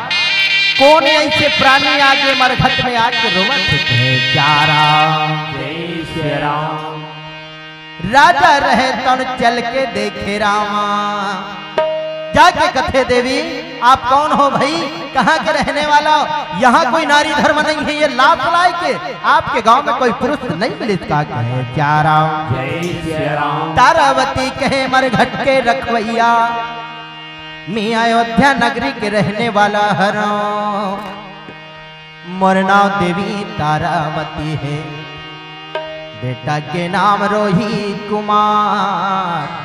कोन ऐसे प्राणी आगे मरघट में आके रोवत हे? चारा जय श्री राम। राजा रहे तन चल के देखे रामा। जाके कथे देवी, आप कौन हो भाई, कहाँ के रहने वाला हो? यहाँ कोई नारी धर्म नहीं है, ये लात लाए के आपके गांव में कोई पुरुष नहीं मिलिस का? कहे चारा जय श्री राम। तारावती कहे मरघट के रखवैया, मैं अयोध्या नगरी के रहने वाला हरों। मोर नाव देवी तारावती हे, बेटा के नाम रोहित कुमार,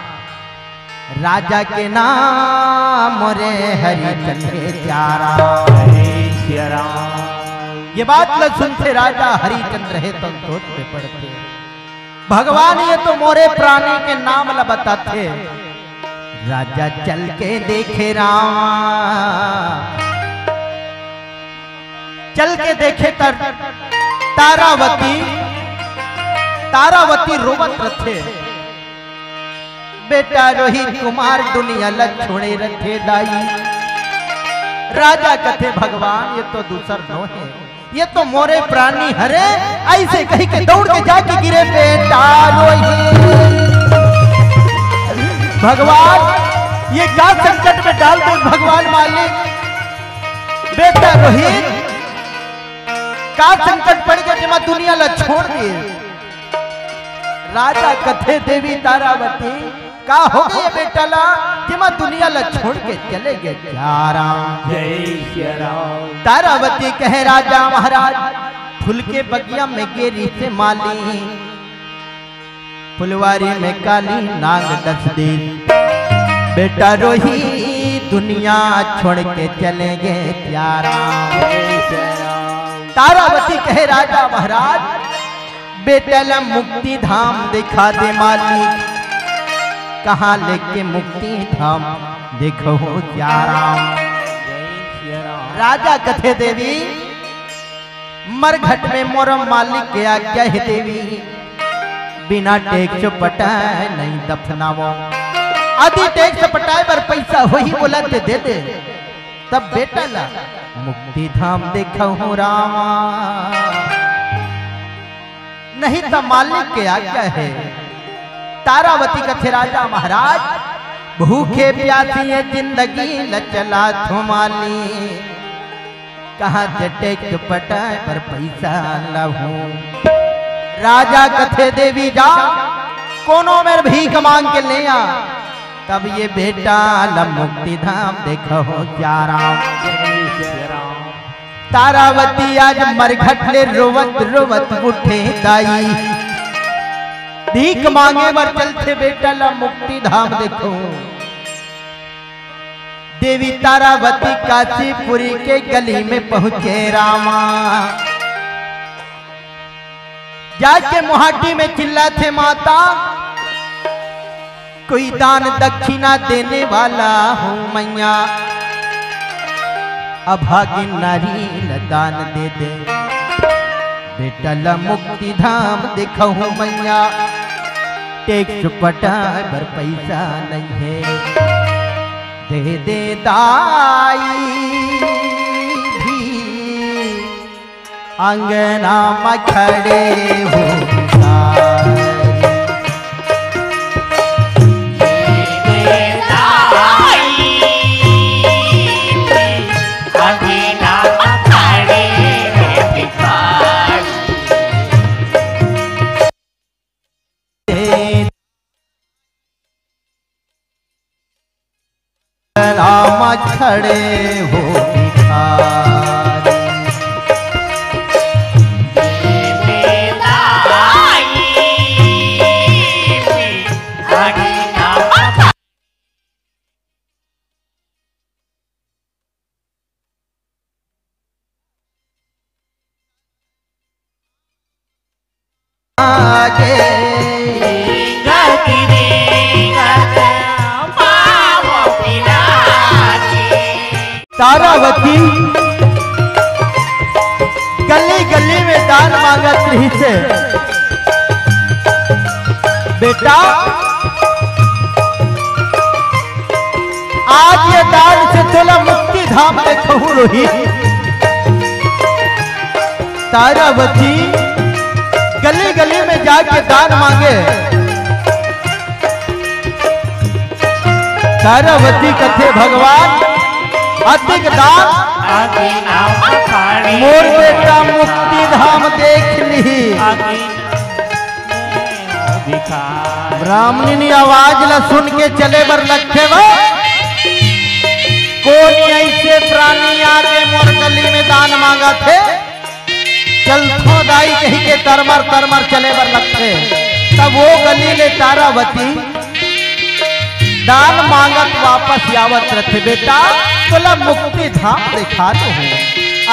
राजा के नाम मोरे हरिचंद्र हे चारा। जय श्री राम। ये बात ल सुनथे राजा हरिचंद्र हे तो सोच में पड़थे, भगवान ये तो मोरे प्राणी के नाम ल बताथे। राजा चल के देखे रामा, चल के देखे त तारावती, तारावती रोवत रथे। बेटा रोहित कुमार दुनिया ल छोड़े रथे दाई। राजा कथे भगवान ये तो दूसर नो हे, ये तो मोरे प्राणी हरे। ऐसे कही के दौड़ के जाके गिरे बेटा रोहित। भगवान ये का संकट में डाल दे भगवान मालिक। बेटा रोहित का संकट पड़ गया जेमा दुनिया ला छोड़ दिए। राजा कथे देवी तारावती का हो गए बेटा ला जेमा दुनिया ला छोड़ के चले गए चारा। जय श्री राम। तारावती कहे राजा महाराज फूल के बगिया में गेरी से माली फुलवारी में काली नाग डस दी। बेटा रोही दुनिया छोड़ के चले गए प्यारा। तारावती कहे राजा महाराज बेटा ला मुक्ति धाम दिखा दे मालिक। कहाँ लेके मुक्ति धाम देखो प्यारा। राजा कथे देवी मरघट में मोर मालिक के आज्ञा हे देवी, बिना टैक्स पटाए नहीं दफनावो। आदि टैक्स पटाए बर पैसा होही बोला ते दे दे, तब बेटा ला मुक्ति धाम देखहूँ रामा। नहीं त मालिक के आज्ञा हे। तारावती कथे राजा महाराज भूखे प्यासी ये जिंदगी ल चला थो माली। कहाँ से टैक्स पटाए बर पैसा लाहूं। राजा कथे देवी जा कोनो मेर भीख मांग के ले आ। तब ये बेटा ला मुक्ति धाम देखो प्यारा। तारावती आज मरघट ले रोवत रोवत उठे दाई। भीख मांगे बर चलथे बेटा ला मुक्ति धाम देखो। देवी तारावती काशीपुरी के गली में पहुंचे रामा। जाके मुहाटी में चिल्लाथे माता, कोई दान दक्षिणा देने वाला हो मैया, अभागिन नारी ल दान दे दे। बेटा ल मुक्ति धाम देखहूं मैया, टैक्स पटाए बर पैसा नहीं है। दे दे दाई भी अंगना म खड़े हो भिखारी। नाम खड़े हो भिखारी। आगे। तारावती गली गली में दान मांगत रहिसे। बेटा, आज ये दान से तोला मुक्ति धाम देखहूं रोही। तारावती गली गली में जाके दान मांगे। तारावती कथे, भगवान, अतिक दान मोर बेटा मुक्ति धाम देख लिही। ब्राह्मणिन आवाज ला सुन के चले बर लगथे वा। कोन ऐसे प्राणी आके मोर गली में दान मांगत हे? चलथो दाई कहि के तरमर तरमर चले बर लगथे। तब वो गली ले तारावती दान मांगत वापस आवत रथे। बेटा, तोला मुक्ति धाम देखा तो हूँ।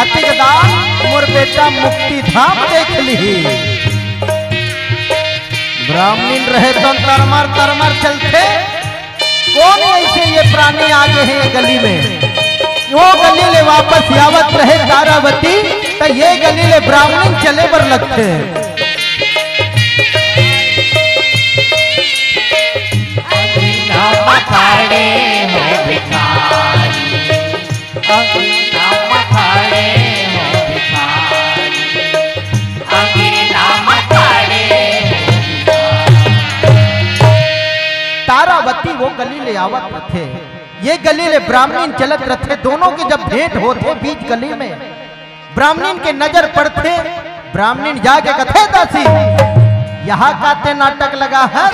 अतिक दान मोर बेटा मुक्ति धाम देख लिही। ब्राह्मणिन रहे तो तरमर तरमर चलथे। कोन ऐसे ये प्राणी आगे हे ये गली में? वो गली ले वापस आवत रहे तारावती, त ये गली ले ब्राह्मणिन चले बर लगथे। तारावती वो गली ले आवत रथे, ये गली ले ब्राह्मणिन चलत रथे। दोनों के जब भेंट होथे बीच गली में, ब्राह्मणिन के नजर पड़थे। ब्राह्मणिन जाके कथे, दासी, यहाँ का ते नाटक लगा हस?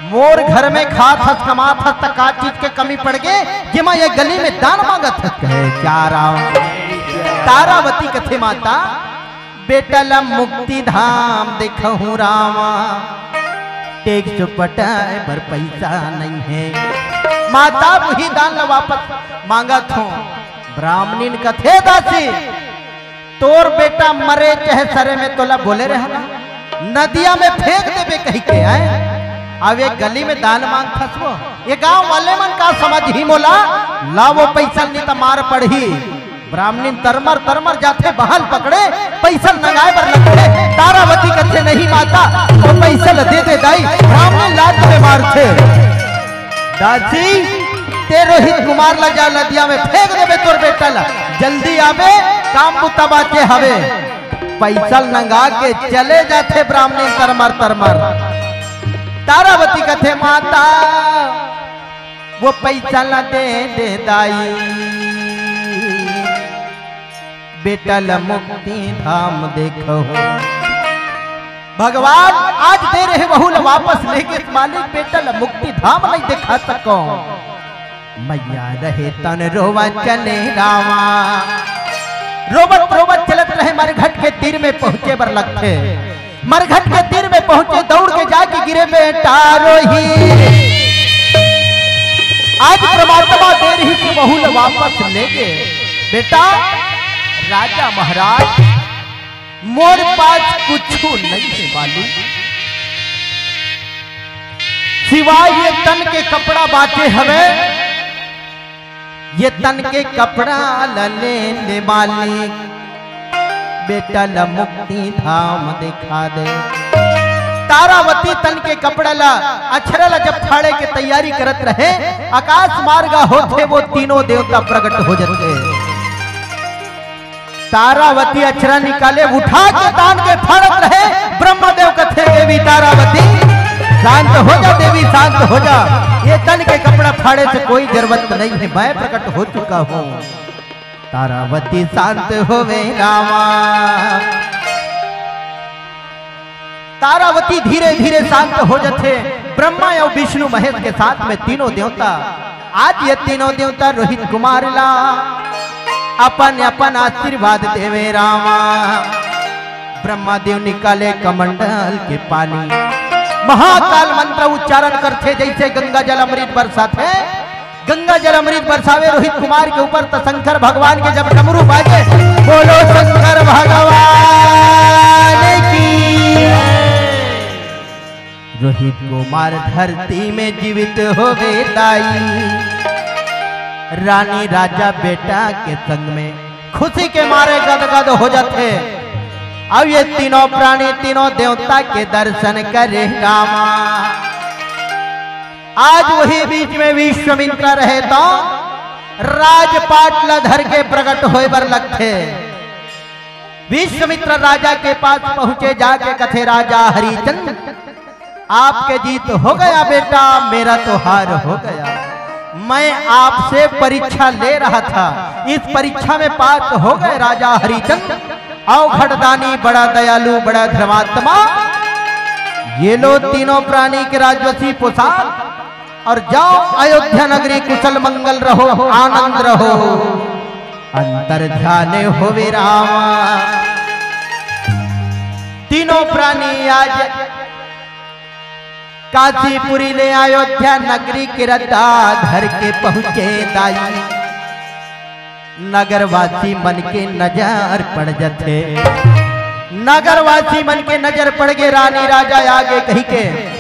मोर घर में खात हस, कमात हस, त का चीज के कमी पड़ गे, जेमा ये गली में दान मांगत हस? कहे, क्या राम? तारावती कथे, माता, बेटा ला मुक्ति धाम देखहूं रामा, टैक्स पटाए बर पैसा नहीं है। माता, वही दान ला वापस मांगत हूँ। ब्राह्मणिन कथे, दासी, तोर बेटा मरे चाहे सरे में तोला बोले रहे ना, नदिया में फेंक देबे कहि के आए। अब ये गली में दान मांगथस वो, ये गांव वाले मन का समझही मोला? ला वो पैसा नी त मार पड़ही। ब्राह्मणिन तरमर तरमर जाथे, बहल पकड़े, पैसा नंगाए बर लगथे। तारावती कथे, नहीं माता, वो पैसा ल दे दे दाई। ब्राह्मणिन लात में मारथे। दासी, ते रोहित कुमार ला जा नदिया में फेंक देबे तोर बेटा ला। जल्दी आबे, काम बुता बाचे हवे। पैसा नंगा के चले जाथे ब्राह्मणी तरमर तरमर। तारावती कथे, माता, वो पैसा ला दे दे दाई। बेटा ल मुक्ति धाम देखहूं। भगवान आज दे रहे वहू ल वापस लेगे मालिक, बेटा ल मुक्ति धाम नहीं देखा सको। मैया रहे तन रोवा चले रावा। रोवत रोवत चलत रहे, मरघट के तीर में पहुंचे बर लगथे। मरघट के तीर में पहुंचे, दौड़ के जाके गिरे बेटा रोही। आज परमात्मा दे रही कि वहू ल वापस लेगे। बेटा, राजा महाराज, मोर पास कुछु नहीं हे मालिक, सिवाय ये तन के कपड़ा बाचे हवे। ये तन के कपड़ा ल ले ले मालिक, बेटा ल मुक्ति धाम देखा दे। तारावती तन के कपड़ा ला, अछरा ला जब फाड़े के तैयारी करत रहे, आकाश मार्गा होथे वो तीनों देवता प्रकट हो जथे। तारावती अछरा निकाले, उठा के तान के फाड़त रहे। ब्रह्मा देव कथे, "देवी तारावती, शांत हो जा देवी, शांत हो जा। ये तन के कपड़ा फाड़े से कोई जरूरत नहीं है, मैं प्रकट हो चुका हूँ।" तारावती शांत होवे रामा। तारावती धीरे धीरे शांत हो जथे। ब्रह्मा अउ विष्णु महेश के साथ में तीनों देवता, आज ये तीनों देवता रोहित कुमार ला अपन अपन आशीर्वाद देवे रामा। ब्रह्मा देव निकाले कमंडल के पानी, महाकाल मंत्र उच्चारण करथे, जैसे गंगा जल अमृत बरसाथे। गंगा जल अमृत बरसावे रोहित कुमार के ऊपर, त शंकर भगवान के जब डमरू बाजे, बोलो शंकर भगवान की। रोहित कुमार धरती में जीवित होवे दाई। रानी राजा बेटा के संग में खुशी के मारे गदगद हो जाथे। अब ये तीनों प्राणी, तीनों देवता के दर्शन करे रामा। आज वही बीच में विश्वामित्र रहे तो राजपाट ला धर के प्रकट होए बर लगथे। विश्वामित्र राजा के पास पहुंचे, जाके कथे, "राजा हरिचंद, आपके जीत हो गया बेटा, मेरा तो हार हो गया। मैं आपसे परीक्षा ले रहा था, इस परीक्षा में पास हो गए राजा हरिचंद।" अवघड़दानी बड़ा दयालु, बड़ा धर्मात्मा। ये लो तीनों प्राणी के राजवंशी पोशाक और जाओ अयोध्या नगरी, कुशल मंगल रहो, आनंद रहो, अंतर ध्यान होवे रामा। तीनों प्राणी आज काशीपुरी ले अयोध्या नगरी के रद्दा धर के पहुंचे दाई। नगरवासी मन के नजर पड़ जथे, नगरवासी मन के नजर पड़ गे, रानी राजा आगे कही के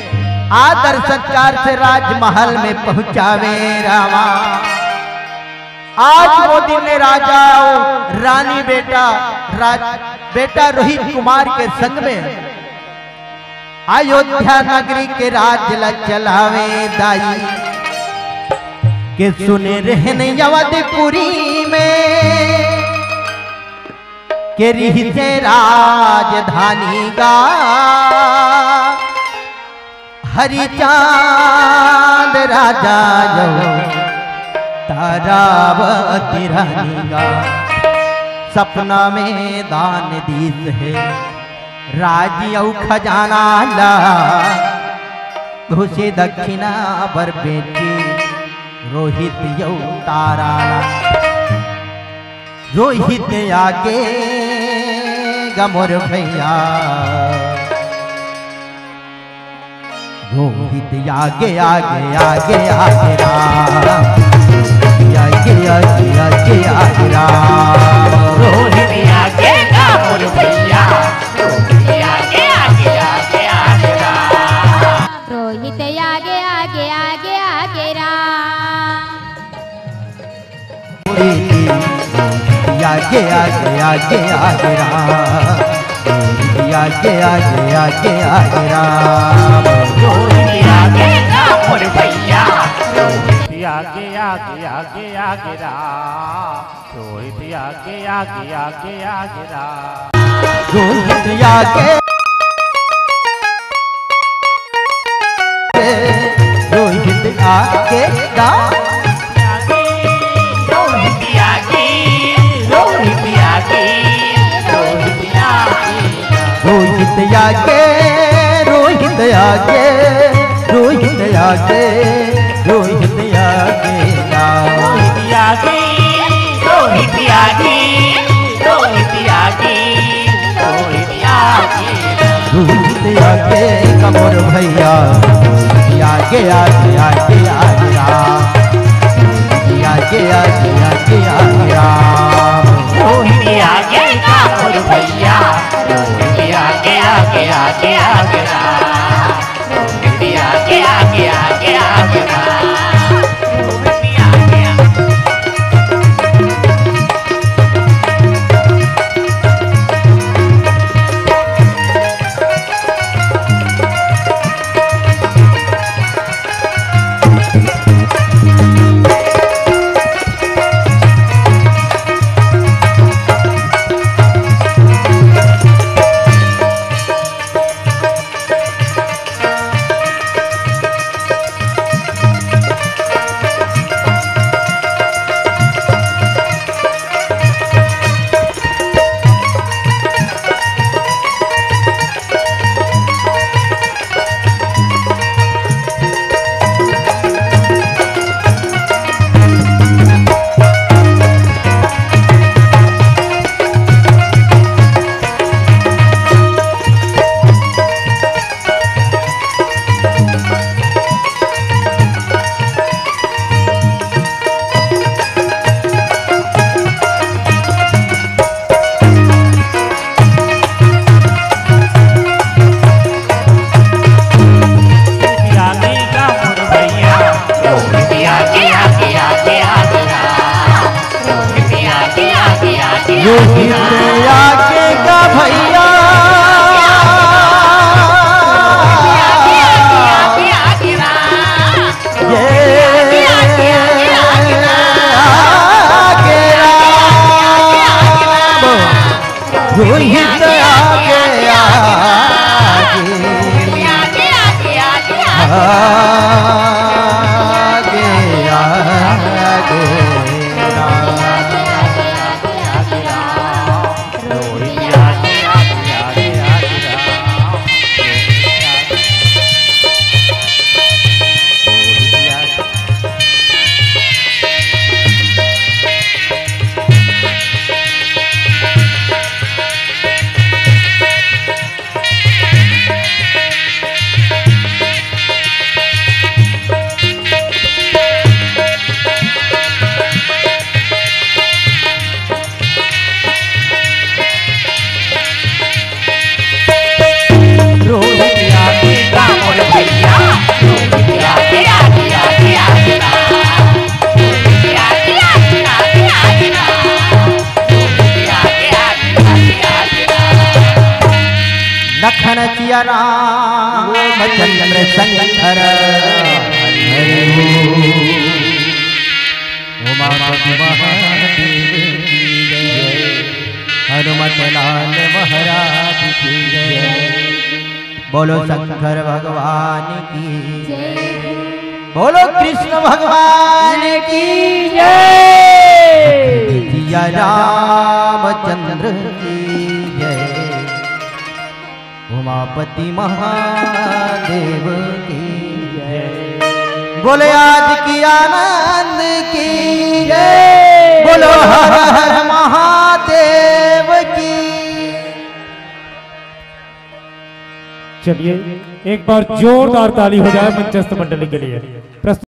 आदर सत्कार से राजमहल में पहुंचावे रामा। आज वो दिन में राजा अउ रानी बेटा, राज, बेटा रोहित कुमार के संग में अयोध्या नगरी के राज ल चलावे दाई। के सुने रहन अवधपुरी में, के रिहिसे राजधानी गा। हरिचांद राजा अउ तारावती रानी गा। सपना में दान दीस हे राज अउ खजाना ला, घुसे दक्षिणा बर बेटी रोहित अउ तारा ला। रोहित आगे गा मोर भैया, रोहित आगे, आगे, आगे, आगे राम। आगे, आगे, आगे, आगे, आगे राम। रोहित आगे गा मोर भैया, रोहित आगे, आगे, आगे, आगे राम। रोहित आगे, आगे, आगे, आगे राम। आगे, आगे, आगे, आगे राम। आगे, आगे, आगे, आगे, आगे राम। रोहित आगे गा मोर भैया। रोहित आगे, आगे, आगे, आगे, आगे राम। रोहित आगे, आगे, आगे, आगे राम। रोहित आगे। रोहित आगे गा। रोहित आगे, रोहित आगे, रोहित आगे। रोहित आगे, रोहित आगे, रोहित आगे, रोहित आगे गा। रोहित आगे, रोहित आगे, रोहित आगे, रोहित आगे। रोहित आगे गा मोर भैया, आगे, आगे, आगे, आगे राम। आगे, आगे, आगे, आगे, आगे राम। रोहित आगे गा मोर भैया, रोहित आगे, आगे, आगे, आगे राम। रोहित आगे, आगे, आगे, आगे, आगे राम। रोहित आगे, आगे। आगे का भैया, ये आगे राम, रोहित आगे, आगे, आगे, आगे राम। लखन सिया रामचंद्र शंकर हरि ओम। उमापति महादेव की जय, हनुमत लाल महाराज की जय। बोलो शंकर भगवान की जय, बोलो कृष्ण भगवान की जय। सिया रामचंद्र की जय, उमापति महादेव की जय। बोले आज की आनंद की जय। बोलो हर हर महादेव की। चलिए, एक बार जोरदार ताली हो जाए मंचस्थ मंडली के लिए। प्रस्तुत